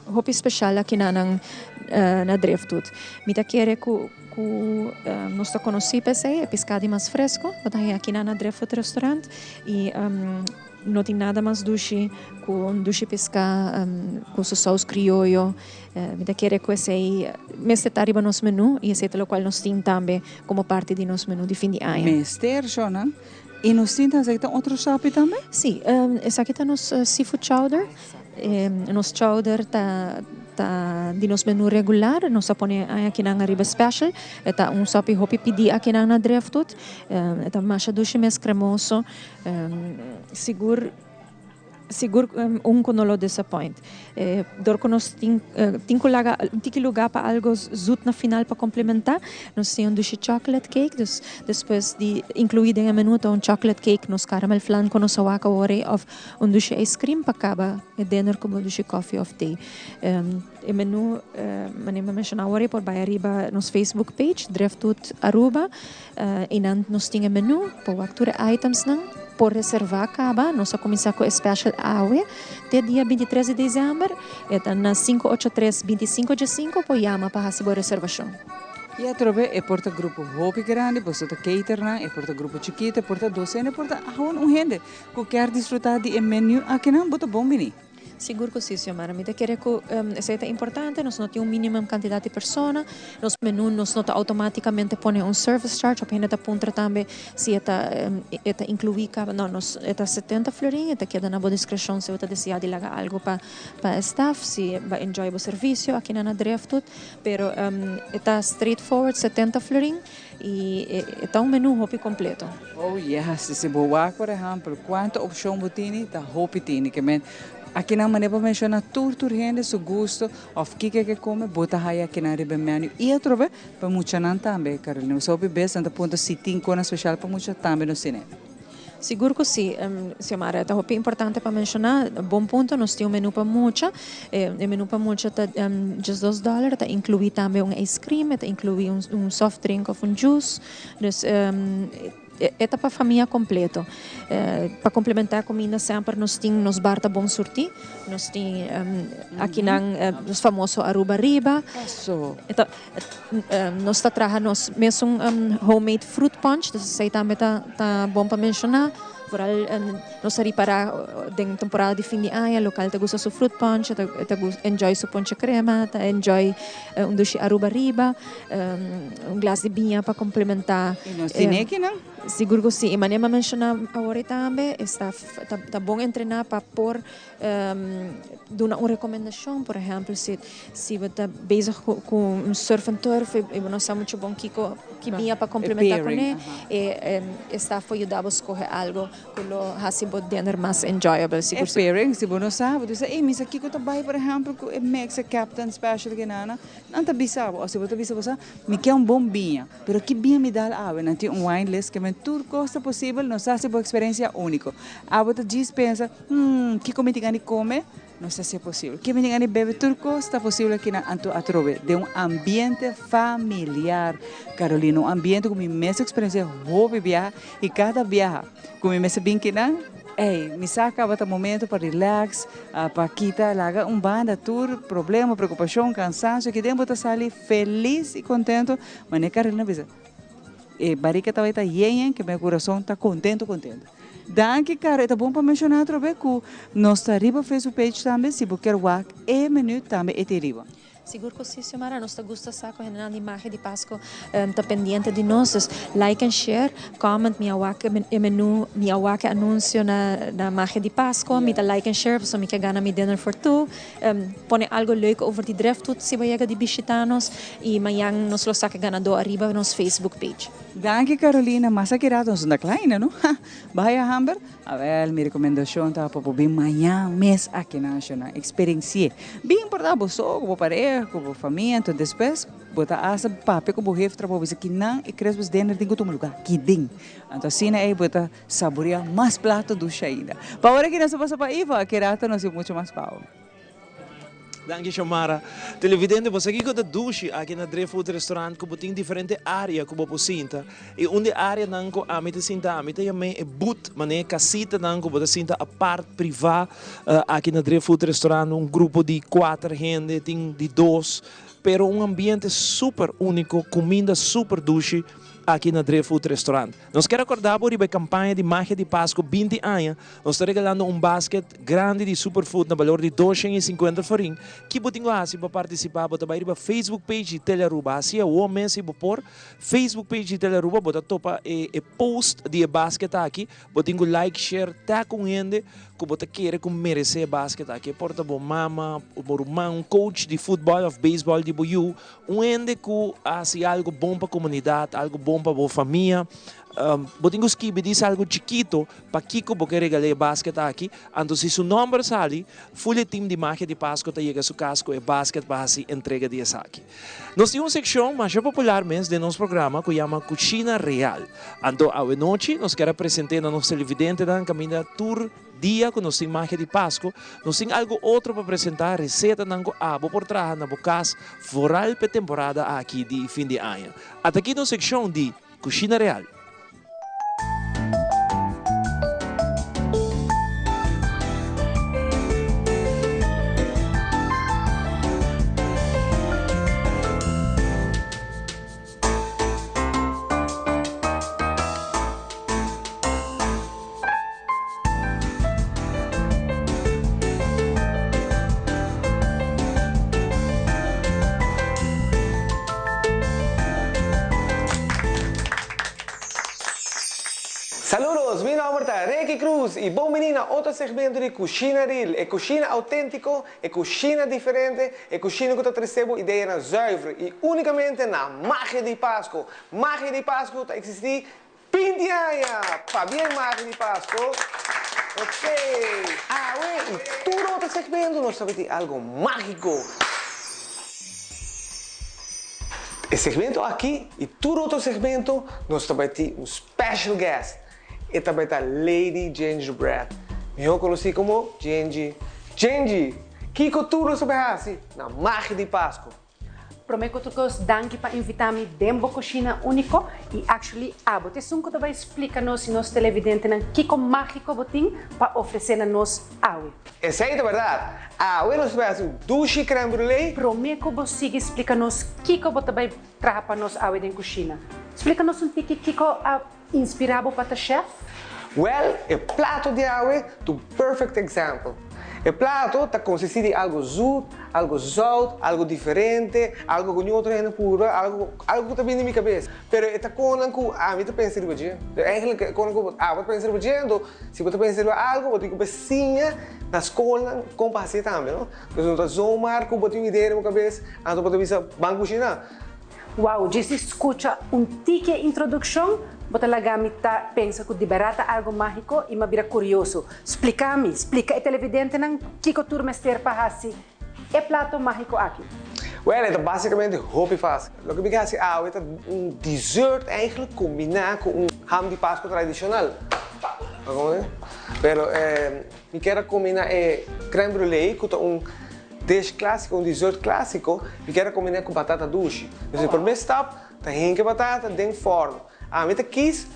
C: hopi special aki na nan na Driftwood. Mi ta kere cu cu nos ta conoci pa esey, e pisca di mas fresco bo ta haña aki na na Driftwood Restaurant. Y no tin nada mas dushi cu un dushi pisca cu su saus crioyo. Mi ta kere cu esey mester ta riba nos menu y esey ta locual nos tin tambe como parti di nos menu di fin di aña.
B: Mester, Shona. Y nos tin ta esaki ta otro sapi tambe?
C: Si, esaki ta nos seafood chowder. Nos chowder ta ta di nos menu regular. Nos a pone aña akinan ariba special. E ta un sopi hopi pidi akinan na Driftwood. E ta masha dushi mes, cremoso. Sigur sigur un ku no lo disappoint. Dor ku nos tin tin ku laga un tiki luga pa algo zoet na final pa komplementá, nos tin un dushi chocolate cake, dus despues di inkluí den e menu ta un chocolate cake, nos caramel flan ku nos a wak awor ei òf un dushi ice cream pa kaba e dinner ku bo dushi koffie òf thee. E menu manera mi a menshoná awor ei por bai ariba nos Facebook page Driftwood Aruba. Einan nos tin e menu por wak tur e itemsnan por reserva caba. Nos a cuminsa cu e special awe te dia 23 di december. E ta na 583 25 diesinco por yama pa haci bo reservacion.
B: Y atrobe e por ta grupo hopi grandi, boso ta cater nan, e por ta grupo chikito, e por ta docena, e por ta aun un hende cu kier disfruta di e menu akinan, bo ta bon bini.
C: Sigur ku si, Xiomara. Mi ta kere ku esei ta importante. Nos no tin un minimum kantidat di persona. Nos menu nos no ta outomátikamente pone un service charge. Hopi hende ta puntra tambe si e ta e ta inkluí kaba. No, nos e ta setenta florin. E ta keda na bo diskreshon si bo ta deseá di laga algu pa pa e staf, si bo a enjoy bo servisio aki na na Driftwood. Pero e ta straightforward setenta florin i e ta un menu hopi kompleto.
B: Oh yes, si bo wak por ehempel cuanto opcion bo tini ta hopi tini ke men akinan manera bo menciona tur tur hende su gusto of kiko ke come bo ta haya akinan riba e menu y atrobe pa muchanan tambe Carolina bo sa hopi bes nan ta puntra si tin cona special pa mucha tambe nos tene.
C: Sigur cu si, Xiomara, ta hopi importante pa menciona, bon punto, nos tin un menu pa mucha, e menu pa mucha ta diesdos dollar, ta inclui tambe un ice cream, e ta inclui un soft drink of un juice, dus e ta pa famia completo. Pa complementa e cuminda semper nos tin nos bar ta bon surti, nos tin akinan nos famoso Aruba Riba, Nos ta traha nos mesun homemade fruit punch, dus esei tambe ta bon pa menshoná. Vooral nos ta ripará den temporada di fin di aña lokal ta gusta su fruit punch, e ta enjoy su ponche crema, ta enjoy un dushi Aruba riba, un glas di biña pa komplementá.
B: I nos tin ekinan?
C: Sigur ku si. I manera mi a menshoná awor tambe, e staf ta bon entrená pa por Duna un rekomendashon, por ehèmpel si si bo ta bezig ku ku un surf and turf i bo no sa muchu bon kiko ki biña pa komplementá kuné, e e staf por yuda bo skohe algu ku lo hasi bo dinner mas enjoyable.
B: E pairing, si bo no sa, bo ta bisa, ey mi sa kiko ta bai por ehèmpel ku e mix, e captain special kinana, nan ta bisa bo, òf si bo ta bisa bo sa, mi ke un bon biña. Pero ki bien mi dal awe, nan tin un wine list ke men tur kos ta posibel, nos hasi bo eksperensia úniko. Abo ta djis pensa, Hmm, kiko mi tin gana di kome? Nos hasi e posibel. Ke mi tin gana di bebe? Tur kos ta posibel aki nan anto atrobe den un ambiente familiar, Carolina, un ambiente ku mi mes eksperensia hopi biaha i kada biaha ku mi mester bin kinan, Ey, mi sa caba ta momento pa relax, pa kita laga un banda tur problema, preocupacion, cansancio, aki den bo ta sali feliz y contento, manera Carolina a bisa, e barica ta bay ta yen yen, keme curason ta contento contento. Danki Caro, e ta bon pa menciona atrobe cu nos ta riba Facebook page tambe, si bo kier wak e menu tambe e tin riba.
C: Sigur cu si, Xiomara. Nos ta gusta sa cu hendenan di Magia di Pasco ta pendiente di nos. Dus like and share, comment, mi a wak e menu, mi a wak e anuncio na Magia di Pasco, mi ta like and share pasobra mi ke gana mi dinner for two. Pone algo leuk over di Driftwood si bo yega di bishita nos y mañan nos lo saca e ganador ariba nos Facebook page.
B: Danki Carolina, mas aki rato nos no ta kla ainda no. Ha! Bahaya hamber? Awel, mi rekomendashon ta pa bo bin mañan mes aki na Nacional. Eksperensi'é. Bin por ta bo so, ku bo pareha, ku bo famia, enton despues bo ta hasta papia ku bo hef trabou bisa kinan e Christmas dinner tin ku tuma lugá kidin. Anto asina ei bo ta saboreá mas plato dushi ainda. Pa ora aki nos ta pasa pa Ivo, aki rato nos tin muchu mas pa bo.
A: Danki Xiomara. Televidente, bo sa kiko ta dushi aki na Driftwood Restaurant ku bo tin diferente area ku bo por sinta. I un di e areanan ku ami ta sinta, ami ta yam'é e booth, manera e kasitanan ku bo ta sinta apart, privá, aki na Driftwood Restaurant. Un grupo di kuater hende, tin di dos, pero un ambiente super úniko, kuminda super dushi aki na Driftwood Restaurant. Nos kier akorda bo riba e kampaña di Magia di Pasku binti aña. Nos ta regalando un basket grandi di superfood na balor di 250 florin. Ki bo tin ku hasi pa partisipá? Bo ta bai riba Facebook page di Telearuba. Hasi awor mes si bo por. Facebook page di Telearuba bo ta topa e e post di e basket aki. Bo tin ku like, share, tag un hende ku bo ta kere ku meresé e basket aki. E por ta bo mama, bo ruman, un coach di futbòl òf beisbòl di bo yu. Un hende ku a hasi algu bon pa komunidat, algu bon pa bo famia. Bo tin ku skibi dis algu chikito Pakiko bo ke regal'é e basket aki? Anto si su nòmber sali, ful e tim di Magia di Pasko ta yega su kas ku e basket pa hasi entrega di esaki. Nos tin un sekshon masha popular mes den nos programa ku yama Kushina Real. Anto awenochi nos kier a present'é na nos televidentenan kaminda tur dia ku nos tin Magia di Pasko, nos tin algu otro pa presentá, resetanan ku abo por traha na bo kas foral p'e temporada aki di fin di aña. At'aki nos sekshon di Kushina Real.
R: Saludos, mi nomber ta Ricky Cruz y bon bini na otro segmento di Cushina Real, e cushina autentico, e cushina diferente, e cushina cu ta trece bo ideanan zuiver y unicamente na Magia di Pasco. Magia di Pasco ta existi 20 aña! Pabien Magia di Pasco! Ok, awe y tur otro segmento nos ta bay tin algo magico. E segmento aki y tur otro segmento nos ta bay tin un special guest. E ta bay ta Lady Gingerbread, miho conoci como Gingy. Gingy, kico tur nos ta bay haci na Magia di Pasco?
S: Prome cu tur cos danki pa invita mi den bo cushina unico y actually abo ta esun cu ta bay splica nos y nos televidentenan kico magico bo tin pa ofrece na nos awe.
R: Esey ta berdad. Awe nos ta bay haci un dushi crème brûlée.
S: Prome cu bo sigui splica nos kico bo ta bay traha pa nos awe den cushina, splica nos un tiki kico a inspira bo pa ta chef?
R: Wel, e plato di awe ta un perfect example. E plato ta consisti di algo zoet, algo zout, algo diferente, algo cu niun otro hende purba, algo algo cu ta bini mi cabes. Pero e ta conan cu ami ta pensa riba dje. Eigenlijk e conan cu abo ta pensa riba dje, anto si bo ta pensa riba algo bo tin cu siña na scolnan con pa hacié tambe, no? Dus no ta zomaar cu bo tin un idea den bo cabes, anto bo ta bisa ban cushina.
S: Wow, djis di scucha un tiki e introduccion, bo ta laga mi ta pensa cu di berdad ta algo magico y m'a bira curioso. Splica mi, splica e televidentenan kico tur mester pa haci e plato magico aki.
R: Well, e ta basicamente hopi facil. Loke mi ke haci awe ta un dessert eigenlijk combina cu un ham di Pasco tradicional. Pero mi kier a combina e crème brûlée cu ta un Dish klásiko, un dessert klásiko, mi kier a kombiná ku batata dushi. Dus e promé stap ta hinka e batata den fòrnu. Ami ta kis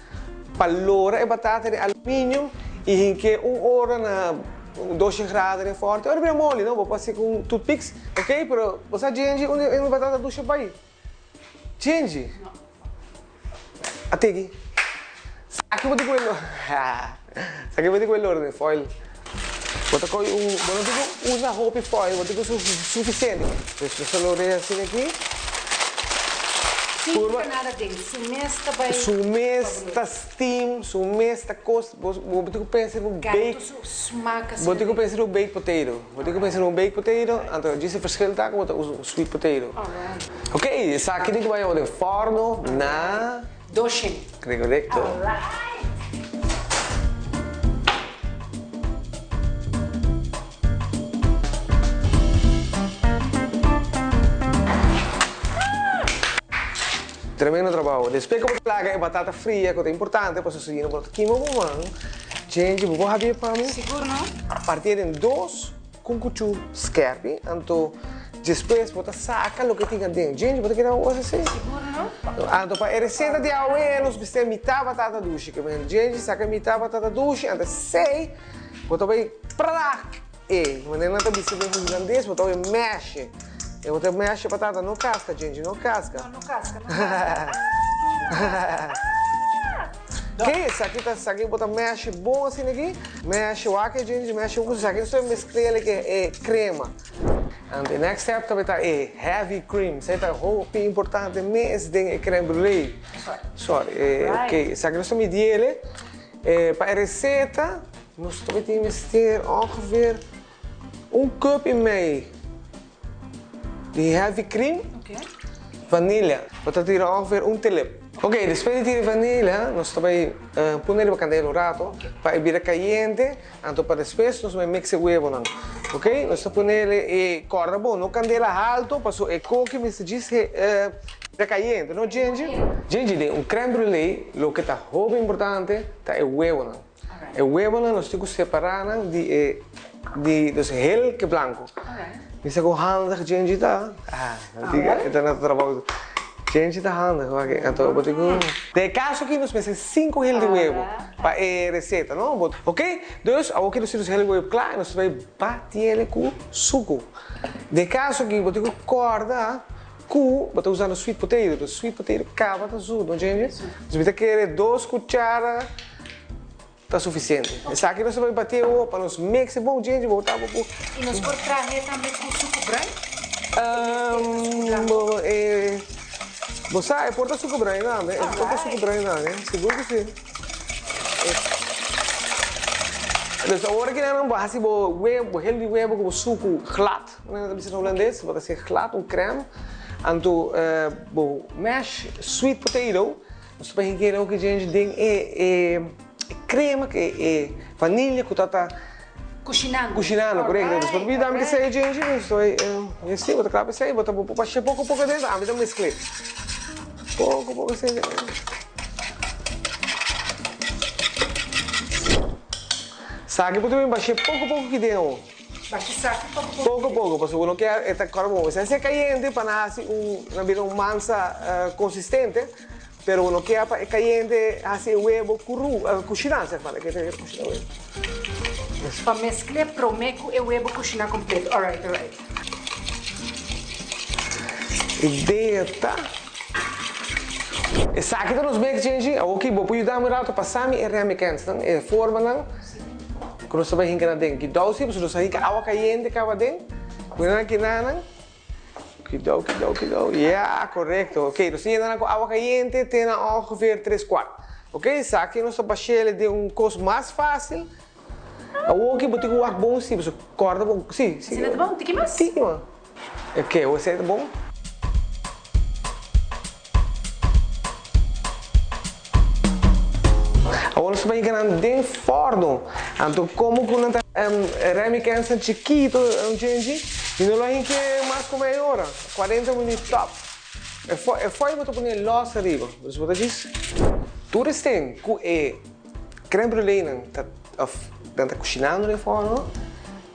R: pa lora e batata den aluminium i hink'é un ora na doshi grado den fòrnu. Te ora bira moli, no? Bo por hasi ku un toothpicks, ok? Pero bo sa djenji unda e batata dushi a bai? Djenji? A tiki. Sa ki bo tin ku e lora? Sa ki bo tin ku e lora den foil? Bo ta kohe un, bo no tin ku usa hopi foil, bo tin ku usa sufisiente. Dus nos ta logr'é asina aki.
S: Sin kita nada den, su mes ta bai.
R: Su mes ta steam, su mes ta kos, bo bo tin ku pensa riba un
S: Gara
R: baked,
S: tur su smak asina
R: bo tin ku
S: den.
R: pensa riba un baked potato. Bo tin ku pensa riba un baked potato, anto djis e verschil ta ku bo ta usa un sweet potato.
S: Alright.
R: Ok, esaki tin ku bai den forno na.
S: Doshen.
R: Correcto.
S: Alright.
R: Tremendo trabao. Despues ku bo laga e batata fria ku ta importante pasobra si no bo ta kima bo man. Djenji bo por habia pa mi?
S: Sigur no.
R: Partié den dos ku kuchu skerpi anto despues bo ta saka loke tin aden. Djenji bo ta kere awo así?
S: Sigur no.
R: Anto pa e reseta di awe nos mester mitá batata dushi. Ke men djenji saka mitá batata dushi anto esei bo ta bai prak e. Manera nan ta bisa den hulandes bo ta bai meshe. E bo ta meshe patata no kaska djenji no kaska.
S: No no kaska no kaska. Ah!
R: Ke esaki ta esaki bo ta meshe bon asina aki. Meshe wak e djenji meshe un esaki nos ta mesclele ke e crema. And the next step ta ta e heavy cream. Esaki ta hopi importante mes den e crème brûlée. Sorry. Ok esaki nos ta midiele pa e receta nos ta tin mester ongeveer Un cup y mei di heavy cream, vanilla. Bo ta tira ongeveer un telep. Ok, despues di tira e vanilla, nos ta bay pone riba candela un rato pa e bira cayente, anto pa despues nos bay mix e huevonan. Ok, nos ta ponele e corda bon, no candela halto, pasobra e koki mester djis bira cayente, no djendje? Djendje, den un crème brûlée loke ta hopi importante ta e huevonan. E huevonan nos tin ku separá nan di e di nos hel ke blanku. Mi sa ku handig Djenji ta. Ah, diga e ta na trabou. Djenji ta handig wak anto bo tin ku. Den e kaso aki nos mester sinku hel di huevo pa e reseta no. Bo ok, dus awor ki nos tin nos hel di huevo kla nos ta bai batiele ku suku. Den e kaso aki bo tin ku kòrda ku bo ta usando sweet potato, dus sweet potato kaba ta zoet no Djenji. Dus mi ta kere dos kuchara. Ta sufisiente. Esaki nos ta bai bati awor pa nos mix e bon djendje bo ta bo por.
S: I nos por trahe tambe ku suku bruin?
R: Bo e bo sa e por ta suku bruin tambe e por ta suku bruin tambe sigur ku si. Dus awor aki nan bo hasi bo webo bo hel di webo ku bo suku glat nan ta bisa na hulandes bo ta hasi glat un crème anto bo mash sweet potato. Nos ta bay higera hopi djenji den e e crema e e vanilla cu ta ta
S: Cushinando.
R: Cushinando, correcto. Dus pa bida ami ta say djenji, nos ta bay si bo ta cla pa esey, bo ta bo por basha poco poco dentro, ami ta mezcle. Poco poco asina. Saki bo ta bin basha poco poco aki den awo.
S: Basha saki poco poco.
R: Poco poco, pasobra bo no kier e ta cora bon. Si e cayente pa nan haci un, nan bira un mansa consistente. Pero bo no ke pa e kayente hasi e webo kuru, kushiná sèg mar, e ke ta kushiná webo.
S: Pa meskl'é promé ku e webo kushiná kompleto. Alright, alright.
R: Idea ta. Esaki ta nos bek, Djenji. Awoki bo por yuda mi un rato pasa mi e remikensnan, e formanan ku nos ta bai hinka nan den. Kidou si, pasobra nos a hinka awa kayente kaba den. Mira nan kinanan. Kidou, kidou, kidou. Ya, korekto. Ok, nos ta yena nan ku awa kayente te na ongeveer tres kuart. Ok, esaki nos ta bashele den un kos mas fásil. Awoki bo tin ku wak bon si, pasobra kòrda bon. Si, si.
S: Asina ta bon? Tiki mas?
R: Tiki mas. Ok, awor esei ta bon. Awor nos ta bai ganan den fòrno. Anto komo ku nan ta remi kènsa chikito djenji, mi no lo hinke mas ku mei ora, kuarenta minüt tòp. E fòi bo ta pone lòs ariba, dus bo ta djis. Tur esten ku e crème brûléenan ta òf nan ta kushinando den fòrno,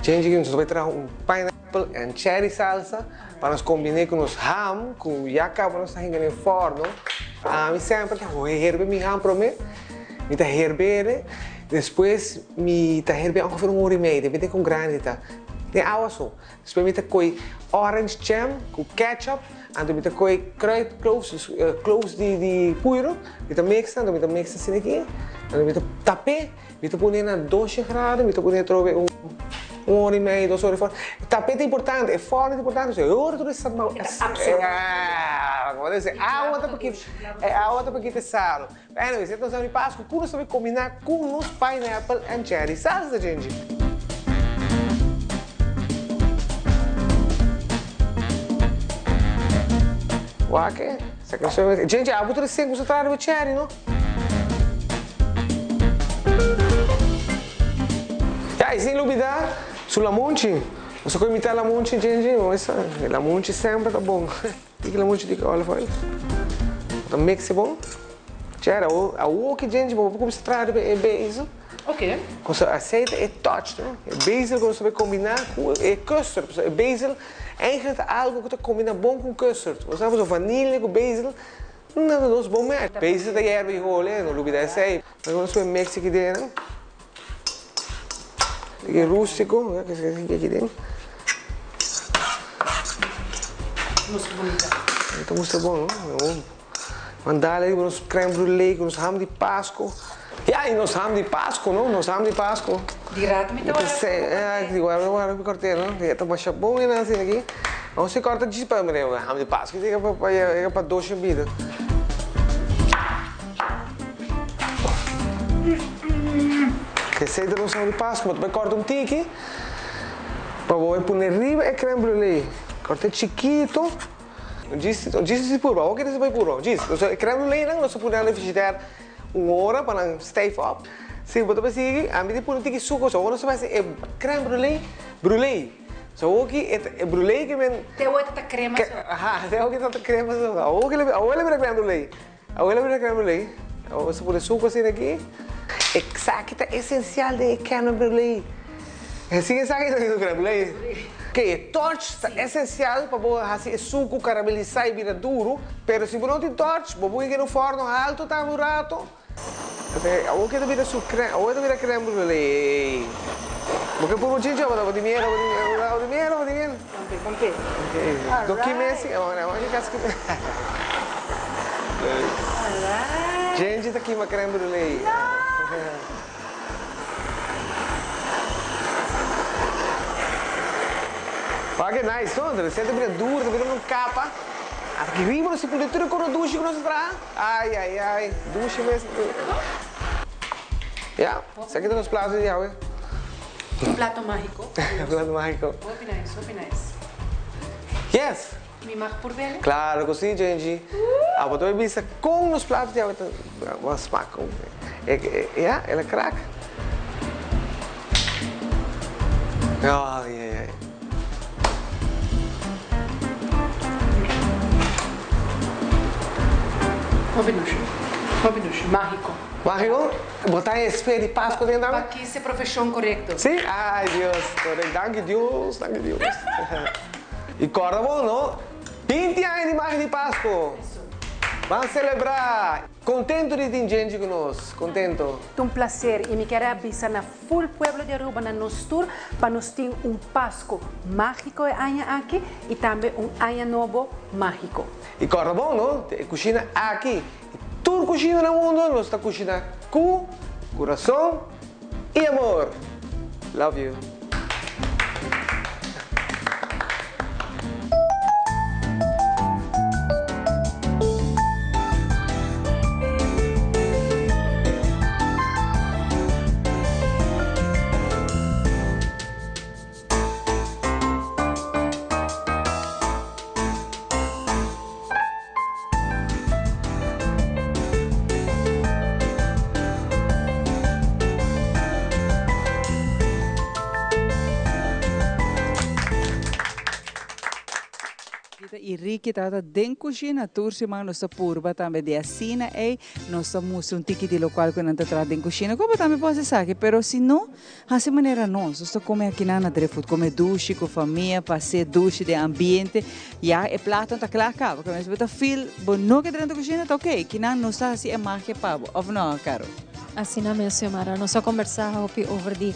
R: djenji nos ta bai traha un pineapple and cherry salsa. Pa nos kombiné ku nos ham ku ya kaba nos ta hinka den fòrno. Ami semper ta herbe mi ham promé. Mi ta herb'é, despues mi ta herb'é ongeveer un ora i mei, depende kon grandi ta. Den awa so. Despues mi ta koi orange jam ku ketchup. Anto mi ta koe kruid cloves, dus cloves di di puiro, mi ta mix nan, anto mi ta mix asina aki, anto mi ta tap'é, mi ta pone na doshe grado, mi ta pone atrobe un un ora i mei, dos ora i Tap'é ta importante, e fòrno ta importante, pasobra e ora tur e smal, e awa ta pa kita, e awa ta pa kita e salo. Anyways, e ta nos di Pascu ku nos ta bai kombiná ku nos pineapple and cherry salsa, djenji. Wak e, sa ke so djenji abo ta resen ku sa traha riba cherry no. Ya, i sin lubidá su lamunchi. Nos a koe mitá lamunchi, djenji, e lamunchi semper ta bon. Tiki lamunchi tiki olive oil. Bo ta mix e bon. Chera awo ki djentji bo por kuminsa traha riba e basil.
S: Ok.
R: Ku su aceite e touch no. E basil ku nos ta bay kombina ku e custard. Pasobra e basil eigenlijk ta algo ku ta kombina bon ku custard. Bo sa pasobra vanilla ku basil nan ta dos bon match. Basil ta yerba i hole no lubida esei. Nos por mix aki den. Tiki rústico, ke se aki den.
S: Mustra bunita.
R: Ta mustra bon, no? Ban dale riba nos crème brûlée ku nos ham di Pasco. Ya, i nos ham di Pasco, no? Nos ham di Pasco.
S: Di rato mi ta wara
R: ku kort'é. Di wara mi wara ku kort'é, no? E ta masha bon e nan asina aki. Nos si kòrta djis pa ham di Pasco yega pa yega pa doce bida. Esei ta nos ham di Pasco. Bo ta bai kòrta un tiki pa bo bai pone riba e crème brûlée. Kòrt'é chikito. Djis djis si purba. Awor ki ta bai purba. Djis. E crème brûlée nan nos ta pone nan den frigidaire un ora pa nan stijf op. Si bo ta bai sigui, ami ta pone un tiki suco. So awor nos ta bai hasi e crème brûlée brûlée. So awor ki e brûlée ke men.
S: Te awor ta crema so.
R: Aha, te awor ki ta crema so. Awor ki awor lo bira crème brûlée. Awor lo bira crème brûlée. Awor nos ta pone suco asina aki. Esaki ta esencial den e crème brûlée. Sin esaki no tin crème brûlée. Ok, e torch ta esencial pa bo hasi e suco caramelisa y bira duro. Pero si bo no tin torch, bo por keda un forno halto tambe un rato. Awor ke ta bira su crème, awor ta bira crème brûlée. Bo ke puru chinchi bo tin miedo, bo tin miedo, bo tin miedo.
S: Pampe, pampe.
R: Ok, do kime si, awor ke kasi kime. Chinchi ta kima crème brûlée. Wak ke nice no, ta bira duro, ta bira un capa. Aki riba nos tin pone tur e kono dushi ku nos a traha. Ai ai ai, dushi mes. Ya, esaki ta nos plato di awe.
S: Un plato magico.
R: Un plato magico.
S: Hopi nice, hopi nice.
R: Yes.
S: Mi mag por bele?
R: Claro cu si, Jenji. Abo ta bay bisa con nos plato di awe ta smaak. Ya, el a krak. Ai ai ai.
S: Hopi dushi, hopi dushi, magico.
R: Magico? Bo ta e sfera di Pasco den tambe?
S: Pa kis e profesion corecto.
R: Si? Ai Dios, correcto. Danki Dios, danki Dios. Y corda bo no, binti aña di magia di Pasco. Ban celebra. Contento di tin djenchi cu nos, contento.
S: Ta un placer y mi kier a bisa na full pueblo di Aruba na nos tur pa nos tin un Pasco magico e aña aki y tambe un aña nobo magico.
R: Y corda bon no, e cushina aki y tur cushina na mundo nos ta cushina cu curason y amor. Love you.
B: Rita y Ricky tabata den cushina tur siman nos ta purba tambe di asina ey nos ta mustra un tiki di locual cu nan ta traha den cushina como tambe por haci esaki pero si no Hasi manera nos, nos ta come akinan na Driftwood, come dushi cu famia, pas'e dushi den ambiente, ya e plato ta cla caba, cu bo ta feel bo no ke drenta cushina ta ok, kinan nos ta hasi e magia pa bo, of no Caro?
C: Asina mes, Xiomara. Nos a combersa hopi over di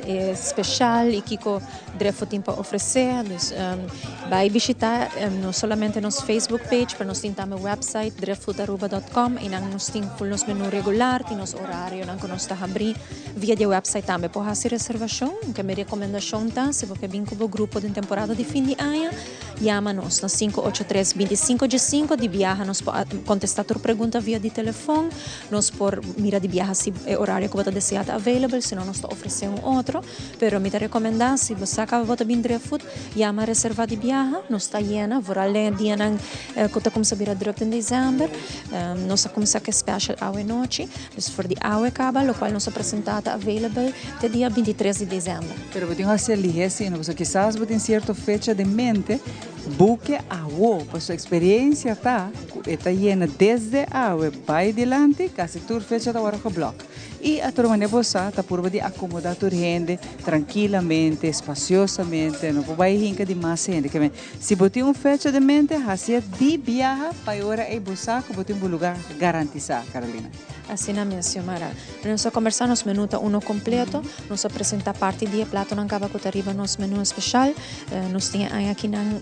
C: e special y kico Driftwood tin pa ofrece. Dus bay bishita no solamente nos Facebook page, pero nos tin tambe website driftwoodaruba.com y nan nos tin full nos menu regular, tin nos horarionan cu nos ta habri. Via di e website tambe por haci reservacion. Aunke mi recomendacion ta, si bo ke bin cu bo grupo den temporada di fin di aña, Yama nos na 583 25 15 di biaha nos por contesta tur pregunta via di telefon. Nos por mira di biaha si e horario cu bo ta desea ta available, si no nos ta ofrece un otro. Pero mi ta recomenda si bo sa caba bo ta bin Driftwood, yama reserva di biaha. Nos ta yena, vooral den e dianan cu ta cuminsa bira druk den december. Nos a cuminsa cu e special awe nochi. Dus for di awe caba locual nos a presenta ta available te dia 23 di december.
B: Pero bo tin haci lihe asina, pasobra kisas bo tin cierto fecha den mente, buke awo, pasobra experiencia ta cu e ta yena desde awe bay dilanti, casi tur fecha ta worde geblok. Y a tur manera bo sa ta purba di acomoda tur hende trankilamente, espaciosamente, no por bay hinca di mas hende. Ke si bo tin un fecha den mente, haci'e di biaha pa e ora ey bo sa cu bo tin bo lugar garantisa, Carolina.
C: Asina mes, Xiomara. Nos a combersa nos menu ta uno completo. Nos a presenta parti di e platonan caba cu ta riba nos menu especial. Nos tin e aña akinan,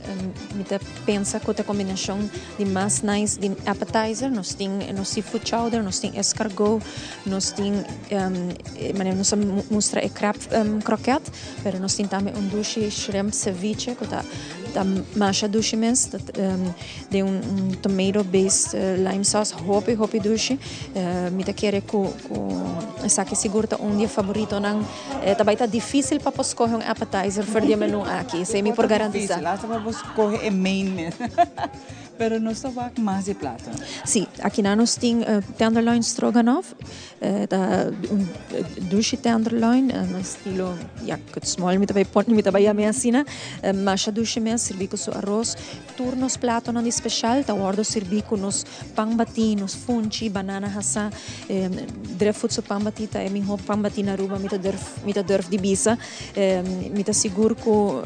C: mi ta pensa cu ta combinacion di mas nice di appetizer. Nos tin nos seafood chowder, nos tin escargot, nos tin, manera nos a mustra e crab croquette, pero nos tin tambe un dushi shrimp ceviche cu ta masha dushi mes. Den un tomato based lime sauce hopi hopi dushi. Mi ta kere ku esaki sigur ta un di e favoritonan. Ta bai ta dificil pa por scoge un appetizer for di e menu aki, esei mi por garantisa.
B: Dificil, hasta pa bo scoge e main mes. Pero nos ta wak mas di plato.
C: Si, akinan nos tin tenderloin stroganoff. Ta un dushi tenderloin, estilo ya kut small mi ta bai pone, mi ta bai yam'e asina. Masha dushi mes, sirbi ku su aros. Tur nos platonan di special ta wordo sirbi ku nos pan bati, nos funchi, banana hasa. Driftwood su pan bati ta e miho pan bati na Aruba, mi ta durf, mi ta durf di bisa. Mi ta sigur ku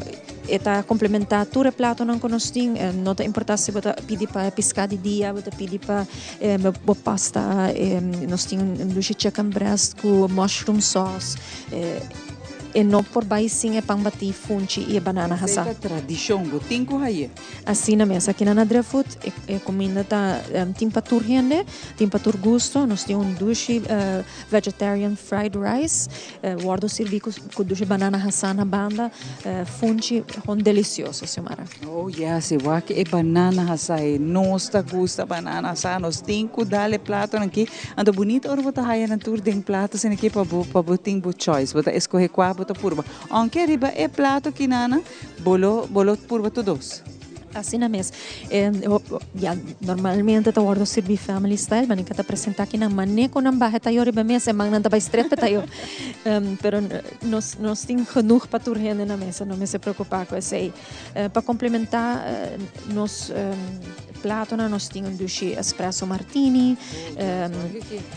C: e ta komplementá tur e platonan ku nos tin. No ta importá si bo ta pidi pa piská di dia, bo ta pidi pa bo pasta. Nos tin un dushi chicken breast ku mushroom sauce. E no por bai sin e pan batí, funchi i e banana hasá.
B: Esei ta tradishon, bo tin ku haye.
C: Asina mes, aki na Driftwood e kuminda ta tin pa tur hende, tin pa tur gusto. Nos tin un dushi vegetarian fried rice, wòrdu sirbí ku dushi banana hasá na banda, funchi, hon delisioso, Xiomara.
B: Oh yes, e wak e banana hasá ei. Nos ta gusta banana hasá, nos tin ku dal e platonan aki. Anto bunita ora bo ta haya nan tur den plato asina aki pa bo pa bo tin bo choice. Bo ta escoge cua bo ta purba. Aunke riba e plato kinana bo lo bo lo purba tur dos.
C: Asina mes. Ya normalmente ta wordo sirbi family style, ma nika ta presenta kinan mane cu nan baha e tayo riba e mesa e mannan ta bay strep e tayo. Pero nos nos tin genoeg pa tur hende na mesa, no mester preocupa cu esey. Pa complementa nos platonan nos tin un dushi espresso martini.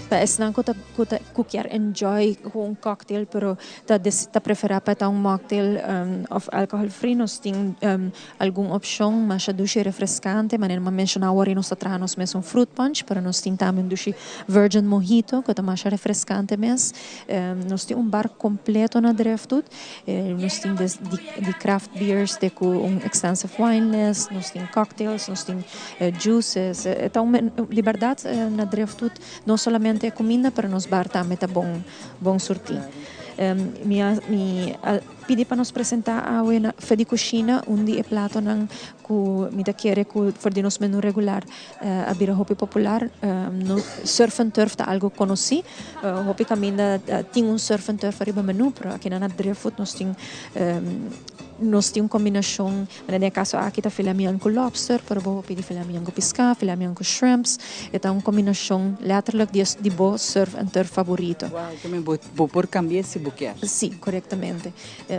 C: Pa esnan cu ta cu ta cu kier enjoy cu un cocktail pero ta ta prefera pa ta un mocktail of alcohol free nos tin algun opcion masha dushi refrescante. Manera mi a menciona awor nos ta traha nos mes un fruit punch pero nos tin tambe un dushi virgin mojito cu ta masha refrescante mes. Nos tin un bar completo na Driftwood. Nos tin di craft beers te cu un extensive wine list, nos tin cocktails, nos tin juices. E ta un, di berdad na Driftwood no solamente e cuminda pero nos bar tambe ta bon bon surti. Mi a mi a pidi pa nos presenta awe na Fe di Cushina un di e platonan cu mi ta kere cu for di nos menu regular a bira hopi popular. Surf and turf ta algo conoci. Hopi caminda tin un surf and turf ariba menu, pero akinan na Driftwood nos tin nos tin un combinacion, manera den e caso aki ta filet mignon cu lobster, pero bo por pidi filet mignon cu pisca, filet mignon cu shrimps. E ta un combinacion letterlijk di bo surf and turf favorito.
B: Wow, ta men bo por cambia si bo kier.
C: Si, corectamente.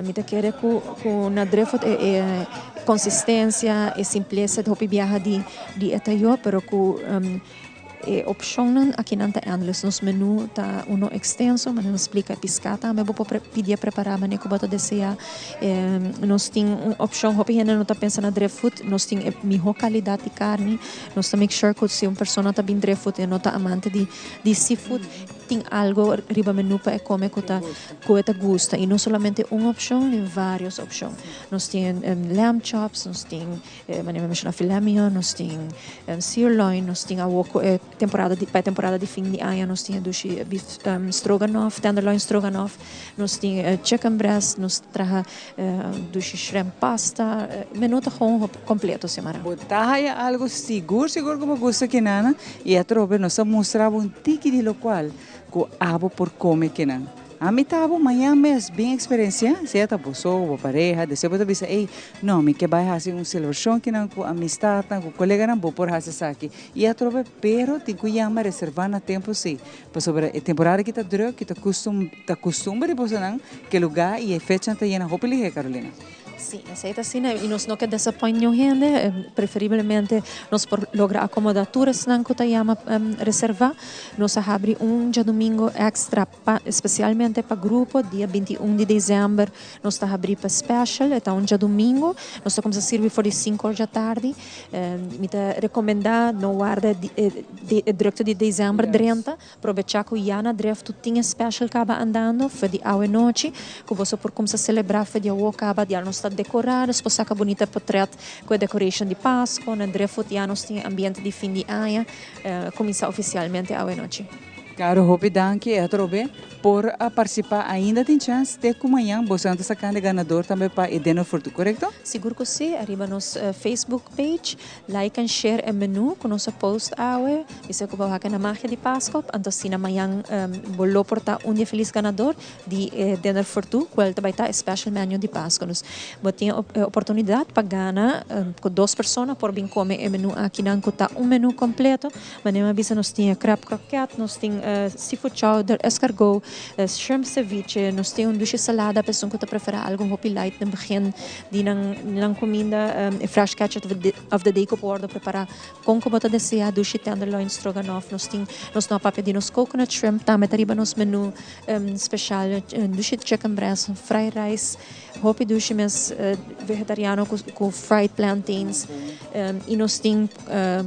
C: Mi ta kere cu cu na Driftwood e e consistencia, e simpleza di hopi biaha di di e tayo, pero cu. E opcionnan akinan ta endless. Nos menu ta uno extenso, manera nos splica e pisca tambe bo por pidié prepara manera cu bo ta desea. Nos tin un opcion, hopi hende no ta pensa na Driftfood, nos tin e miho calidad di carni. Nos ta make sure cu si un persona ta bin Driftfood e no ta amante di seafood, tin algo riba menu pa e come cu ta cu e ta gusta. Y no solamente un opcion, tin varios opcion. Nos tin lamb chops, nos tin Manera mi a menshoná filet mignon, nos tin sirloin, nos tin awor ku e temporada di pa e temporada di fin di aña nos tin e dushi beef stroganoff, tenderloin stroganoff, nos tin chicken breast, nos ta traha dushi shrimp pasta, menu ta gewoon completo Xiomara.
B: Bo ta haya algo sigur sigur ku bo gusta kinan i atrobe nos a mustra bo un tiki di lokual ku abo por kome kinan. Ami ta bo mañan mes bin experencia, sea ta bo so o bo pareha, despues bo ta bisa ey, no, mi ke bay haci un celebracion kinan cu amistadnan, cu coleganan, bo por haci esaki. Y atrobe, pero tin cu yama reserva na tempo si, pasobra e temporada aki ta druk y ta custum, ta custumber di bosonan ke lugar y e fechanan ta yena hopi lihe, Carolina.
C: Sí, esei ta asina y nos no ke disappoint niun hende, preferiblemente nos por logra acomoda tur esnan cu ta yama reserva. Nos a habri un djadumingo extra pa especialmente pa grupo, dia 21 di december nos ta habri pa special, e ta un djadumingo, nos ta cuminsa sirbi for di cinco or djatardi. Mi ta recomenda no warda e drukte di december drenta. Probechá ku ya na Drift tin e special kaba andando fe di awe nochi ku boso por kumsa selebrá fe di awo kaba di al nos ta dekorá nos por saka bunita potret ku e decoration di Pasko na Driftwood ya nos tin e ambiente di fin di aña kuminsá ofisialmente awe nochi.
B: Caro hopi danki e atrobe por a partisipá ainda tin chèns te ku mañan boso ta sakando e ganador tambe pa e dinner for two korekto?
C: Sigur ku si ariba nos Facebook page Like and share e menu ku nos a post awe. Bisa ku bo haka na magia di Pasco, anto asina mañan bo lo por ta un di e felis ganador di e dinner for two, kual ta bai ta e special menu di Pasco. Dus bo tin e oportunidat pa gana ku dos persona por bin kome e menu akinan ku ta un menu kompleto. Manera mi a bisa nos tin e crab croquette, nos tin seafood chowder, escargot, shrimp ceviche, nos tin un dushi salada pa esun ku ta prefera algu hopi light den begin. Di nan nan kuminda e fresh catch of the day ku por wòrdu prepará kon ku bo ta deseá dushi tenderloin stroganoff nos tin nos no a papia di nos coconut shrimp tambe ta riba nos menu speshal dushi chicken breast fried rice hopi dushi mes vegetariano ku fried plantains i nos tin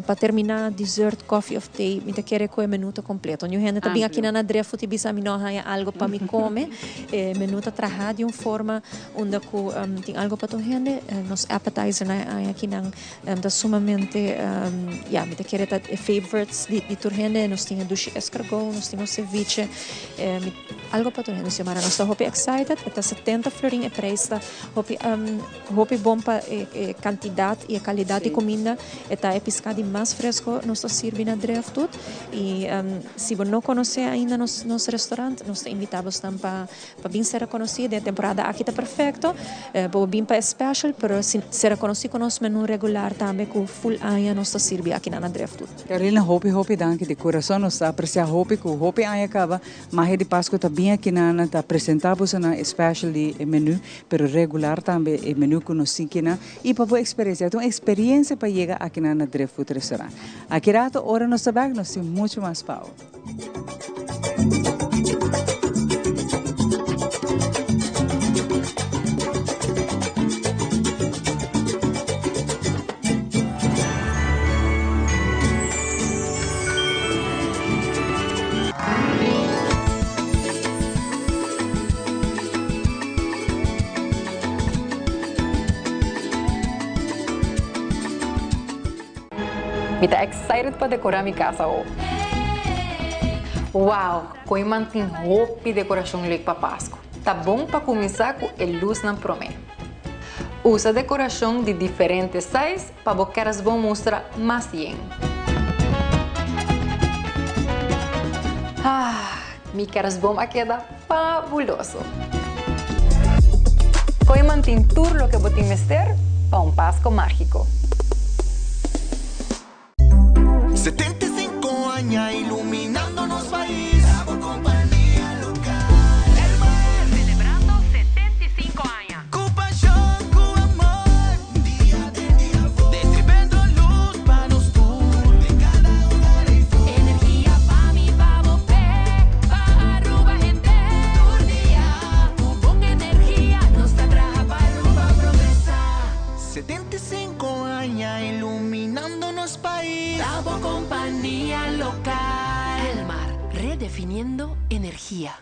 C: pa terminá dessert coffee of tea mi ta kere ku e menu ta kompleto niun hende ta bin akinan na Driftwood i bisa mi no a haña algu pa mi kome e menu ta trahá di un forma Unda cu tin algo pa tur hende, nos appetizer nan e aña akinan ta sumamente, ya, mi ta kere ta e favorites di tur hende. Nos tin e dushi escargot, nos tin nos ceviche, algo pa tur hende. Xiomara, nos ta hopi excited, e ta 70 florin, e prijs ta hopi, hopi bon pa e cantidad y e calidad di cuminda. E ta e pisca di mas fresco nos ta sirbi na Driftwood. Y si bo no conoce ainda nos restaurant, nos ta invita bosnan pa. Pa bin ser rekonosí den e temporada aki ta perfekto. Bo bin pa e special, pero si ser rekonosí ku nos menu regular tambe ku full aña nos ta sirbi aki na Driftwood.
B: Carolina, hopi hopi danki di kurason. Nos ta apresiá hopi ku hopi aña kaba Magia di Pasku ta bin aki nan ta presentá bosonan e special di e menu, pero regular tambe e menu ku nos tin kinan i pa bo eksperensiá. Ta un eksperensia pa yega aki nan na Driftwood Restaurant. Aki rato ora nos ta bèk nos tin muchu mas pa bo.
N: Mi ta excited pa decora mi casa awo. Wow, Kooiman tin hopi decoracion leuk pa Pascu. Ta bon pa cuminsa cu e luznan prome. Usa decoracion di diferente size pa bo kerstboom mustra mas yen. Ah, mi kerstboom a keda fabuloso! Kooiman tin tur loke bo tin mester pa un Pasco magico.
Q: 75 aña iluminando nos pais. Bo kompania lokal. Elmar.
J: Selebrando 75 aña.
Q: Ku pashon, ku amor. Dia den dia for. Destribendo lus pa nos tur. Den kada hogar ei for.
O: Tropical. Elmar, redefiniendo energia.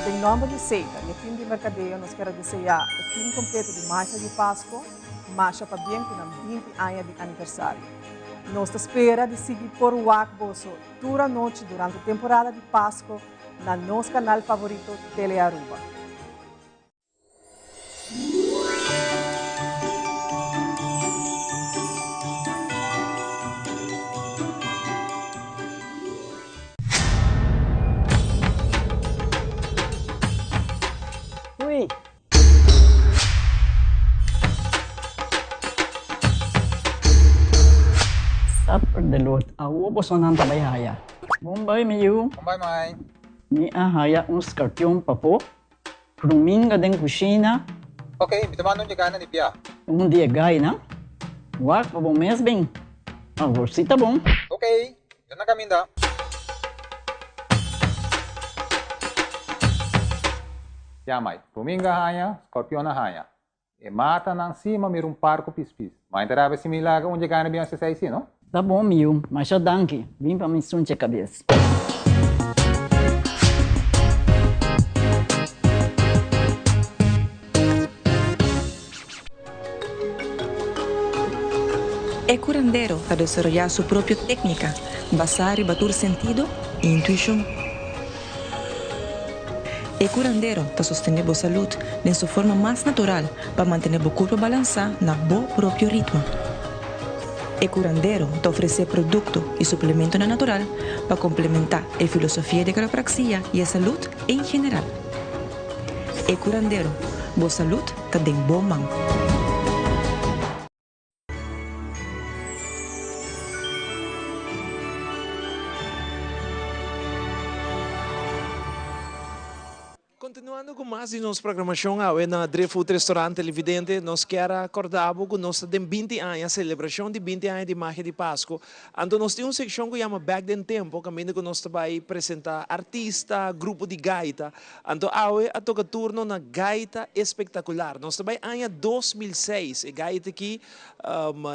T: Den nomber di Seita y e team di mercadeo nos kier a desea e team completo di Magia di Pasco masha pabien cu nan 20 aña di aniversario. Nos ta spera di sigui por wak boso tur anochi durante temporada di Pasco na nos canal favorito Telearuba.
G: Ui. Supper de Lord, awo bosonan ta bai haya. Bon bai mi yu.
H: Bon bai mai.
G: Mi a haya un scorpion pafó. Ruminga den kushina.
H: Ok, mi ta manda un di gana di bia.
G: Un di e gainan. Wak pa bo mes bin. Awor si ta bon.
H: Ok, yo na kaminda. Ya mai, ruminga haña, scorpion a haña. E matanan si ma mira un par ku pispis. Ma e ta rabia si mi laga un dje gana bin hasi esei si, no?
G: Ta bon mi yu, masha danki. Bin pa mi sunche kabes.
D: E curandero ta desaroyá su propio técnica basá riba tur sentido i intuishon. E curandero ta sostené bo salud den su forma mas natural pa mantené bo curpa balansá na bo propio ritmo. E curandero ta ofresé producto y suplementonan natural pa complementá e filosofia di quiropraxia y e salud en general. E curandero, bo salud ta den bo man.
A: Continuando cu mas di nos programacion awe na Driftwood Restaurant Televidente, nos kier a corda bo cu nos ta den binti aña, celebracion di binti aña di Magia di Pasco. Anto nos tin un seccion cu yama Back den Tempo, caminda cu nos ta bay presenta artista, grupo di gaita. Anto awe a toca turno na Gaita Espectacular. Nos ta bay aña 2006. E gaita aki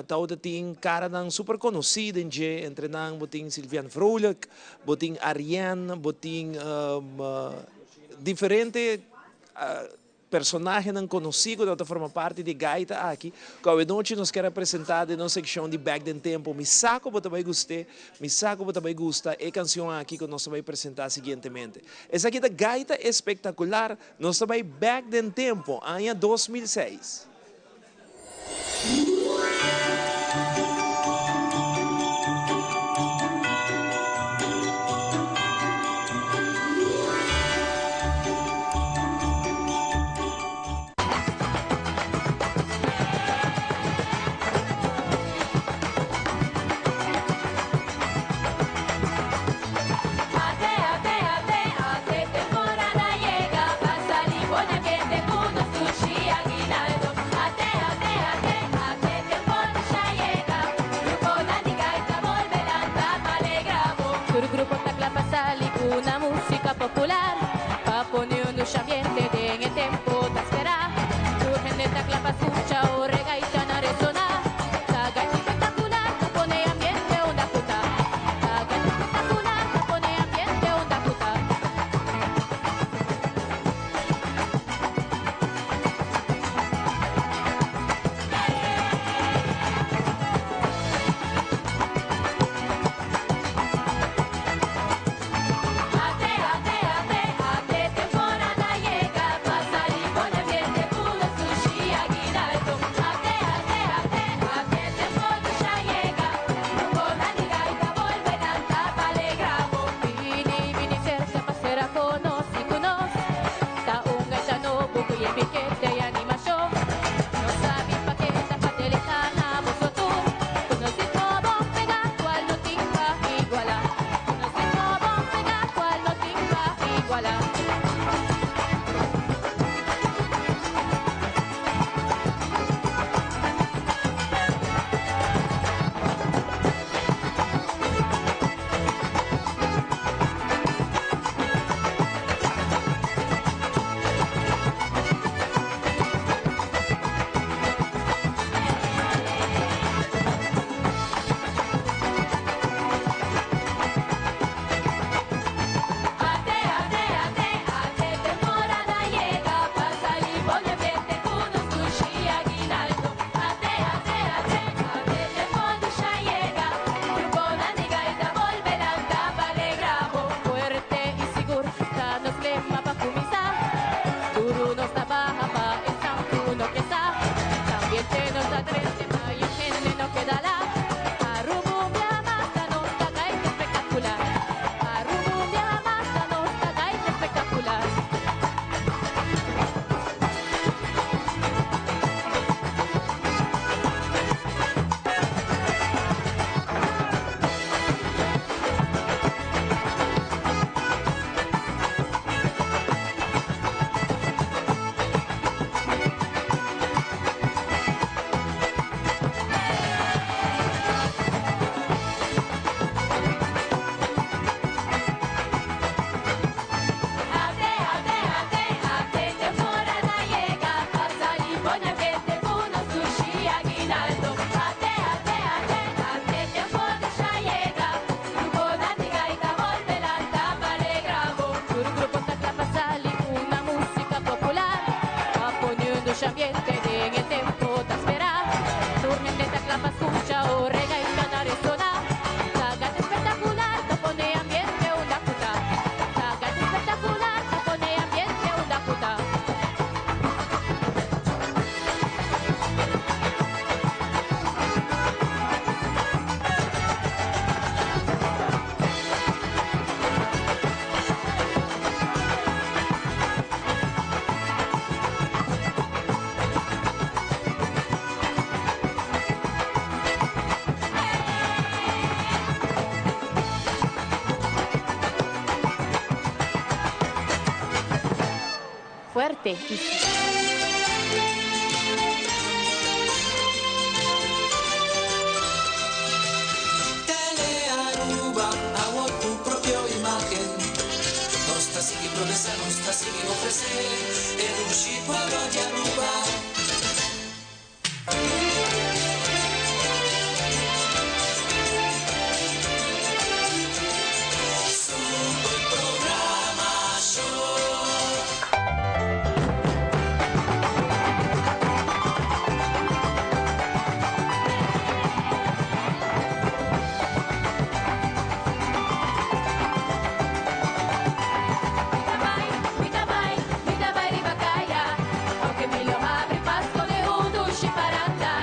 A: tawata tin caranan super conoci den dje, entre nan bo tin Sylviane Vrolijk, bo tin Arienne, bo tin diferente personahenan conoci cu ta forma parti di e gaita aki, cu awe nochi nos kier a presenta den nos seccion di Bek den Tempo. Mi sa cu bo ta bay gust'e, mi sa cu bo ta bay gusta e cancion aki cu nos ta bay presenta siguientemente. Esaki ta Gaita Espectacular, nos ta bay bek den tempo, aña 2006.
U: Dushi ambiente den e tempo ta spera. Tur hende ta kla pa skucha o rega i kana resoná. Laga espectacular ta pone ambiente unda ku ta. Laga espectacular ta pone ambiente unda ku ta. Fuerte y
E: Telearuba, awor cu propio imagen. Nos ta sigui progresa, nos ta sigui ofrece e dushi pueblo di Aruba. Super programacion.
U: Mi ta bai, mi ta bai, mi ta bai riba caya. Aunke mi lo habri Pasco den un dushi paranda.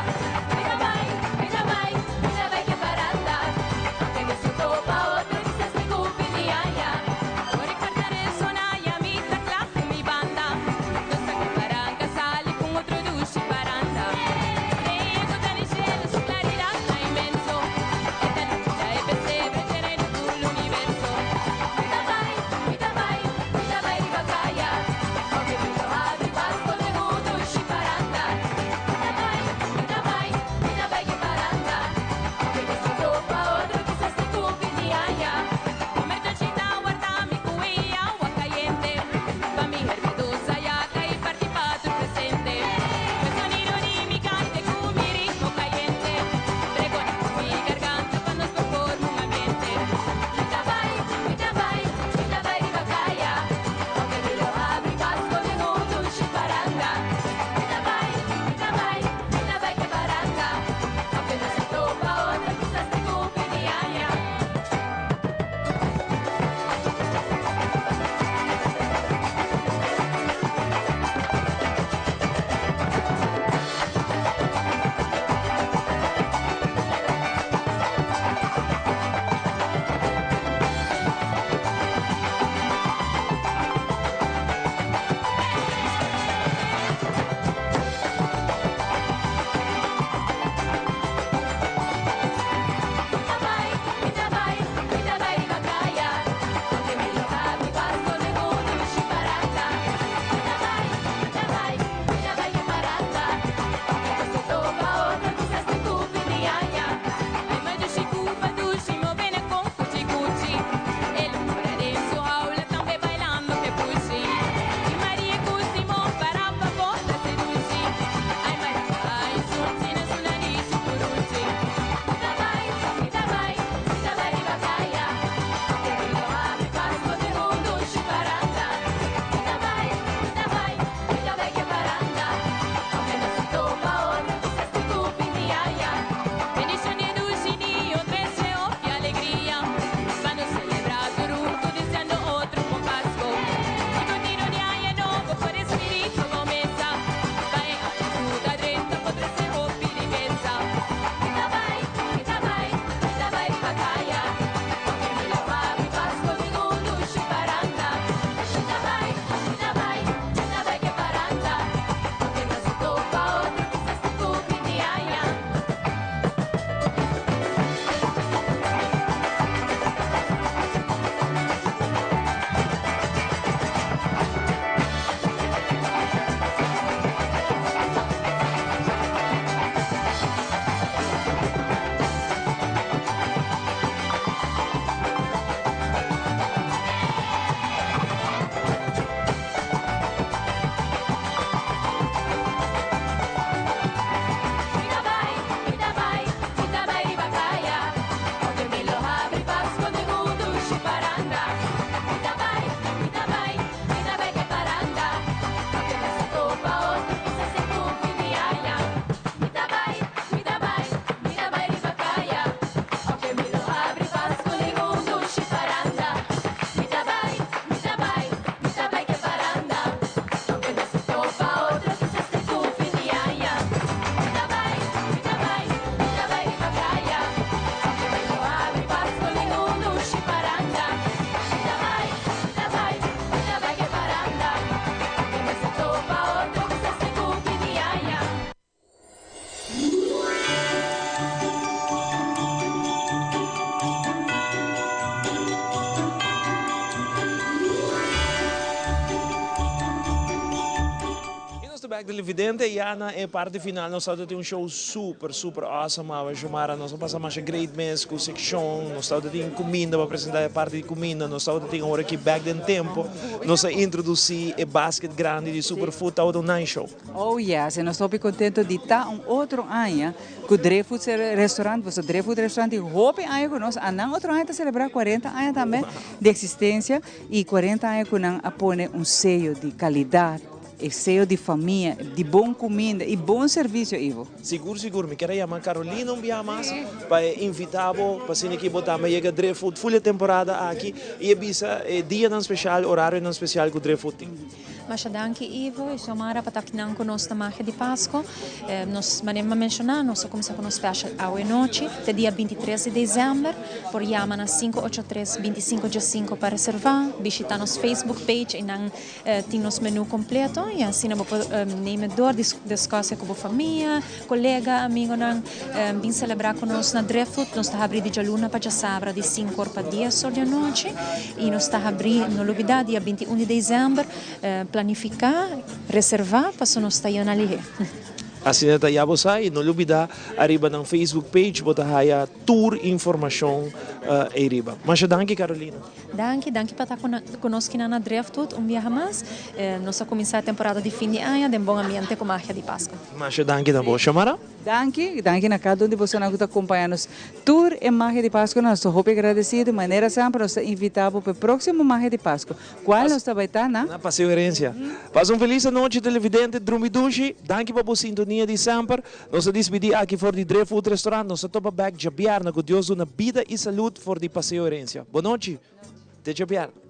A: ta bek televidente ya na e parti final nos tabata tin un show super super awesome awe Xiomara nos a pasa masha great mes cu seccion nos tabata tin cuminda pa presenta e parti di cuminda nos tabata tin ora ki bek den tempo nos a introduci e basket grandi di super food tabata un nice show.
B: Oh yes, y nos ta hopi contento di ta un otro aña cu Driftwood Restaurant, boso Driftwood Restaurant tin hopi aña cu nos, anan otro aña ta celebra cuarenta aña tambe di existencia y cuarenta aña cu nan a pone un seyo di calidad, e seyo di famia, di bon cuminda y bon servicio, Ivo.
A: Sigur sigur, mi kier a yama Carolina un biaha mas pa e invita bo pa asina ki bo tambe yega Driftwood full e temporada aki y e bisa e dianan special, orarionan special cu Driftwood tin.
C: Masha danki Ivo y Xiomara pa ta akinan cu nos na Magia di Pasco. Nos, manera mi a menciona, nos a cuminsa cu nos special awe nochi te dia 23 di december. Por yama na 583 25 15 pa reserva. Bishita nos Facebook page eynan tin nos menu completo y asina bo por neem door discusia cu bo famia, colega, amigonan. Bin celebra cu nos na Driftwood. Nos ta habri di djaluna pa djasabra di sinku or pa dies or di anochi y nos ta habri, no lubida, dia 21 di december. Planifica, reserva paso nos ta yona lihe.
A: Asina ta ya bo sa y no lubida ariba nan Facebook page bo ta haya tur informacion eyriba. Masha danki Carolina.
C: Danki, danki pa ta ku nos kinan na Driftwood un biaha mas. Nos a kuminsá e temporada di fin di aña den bon ambiente ku magia di Pasku.
A: Masha danki na bo, Xiomara.
B: Danki, danki na kada un di bosonan ku ta kompañá nos tur e magia di Pasku. Nos ta hopi agradesido. Manera semper nos ta invitá bo pa e próksimo magia di Pasku. Kual nos ta bai ta na?
A: Na Paseo Herencia. Pasa un felis anochi televidente, drumi dushi. Danki pa bo sintonia di semper. Nos ta dispidí aki for di Driftwood Restaurant. Nos ta topa bèk djabièrnè ku Dios duna bida i salud for di Paseo Herencia. Bonochi. Te djabièrnè.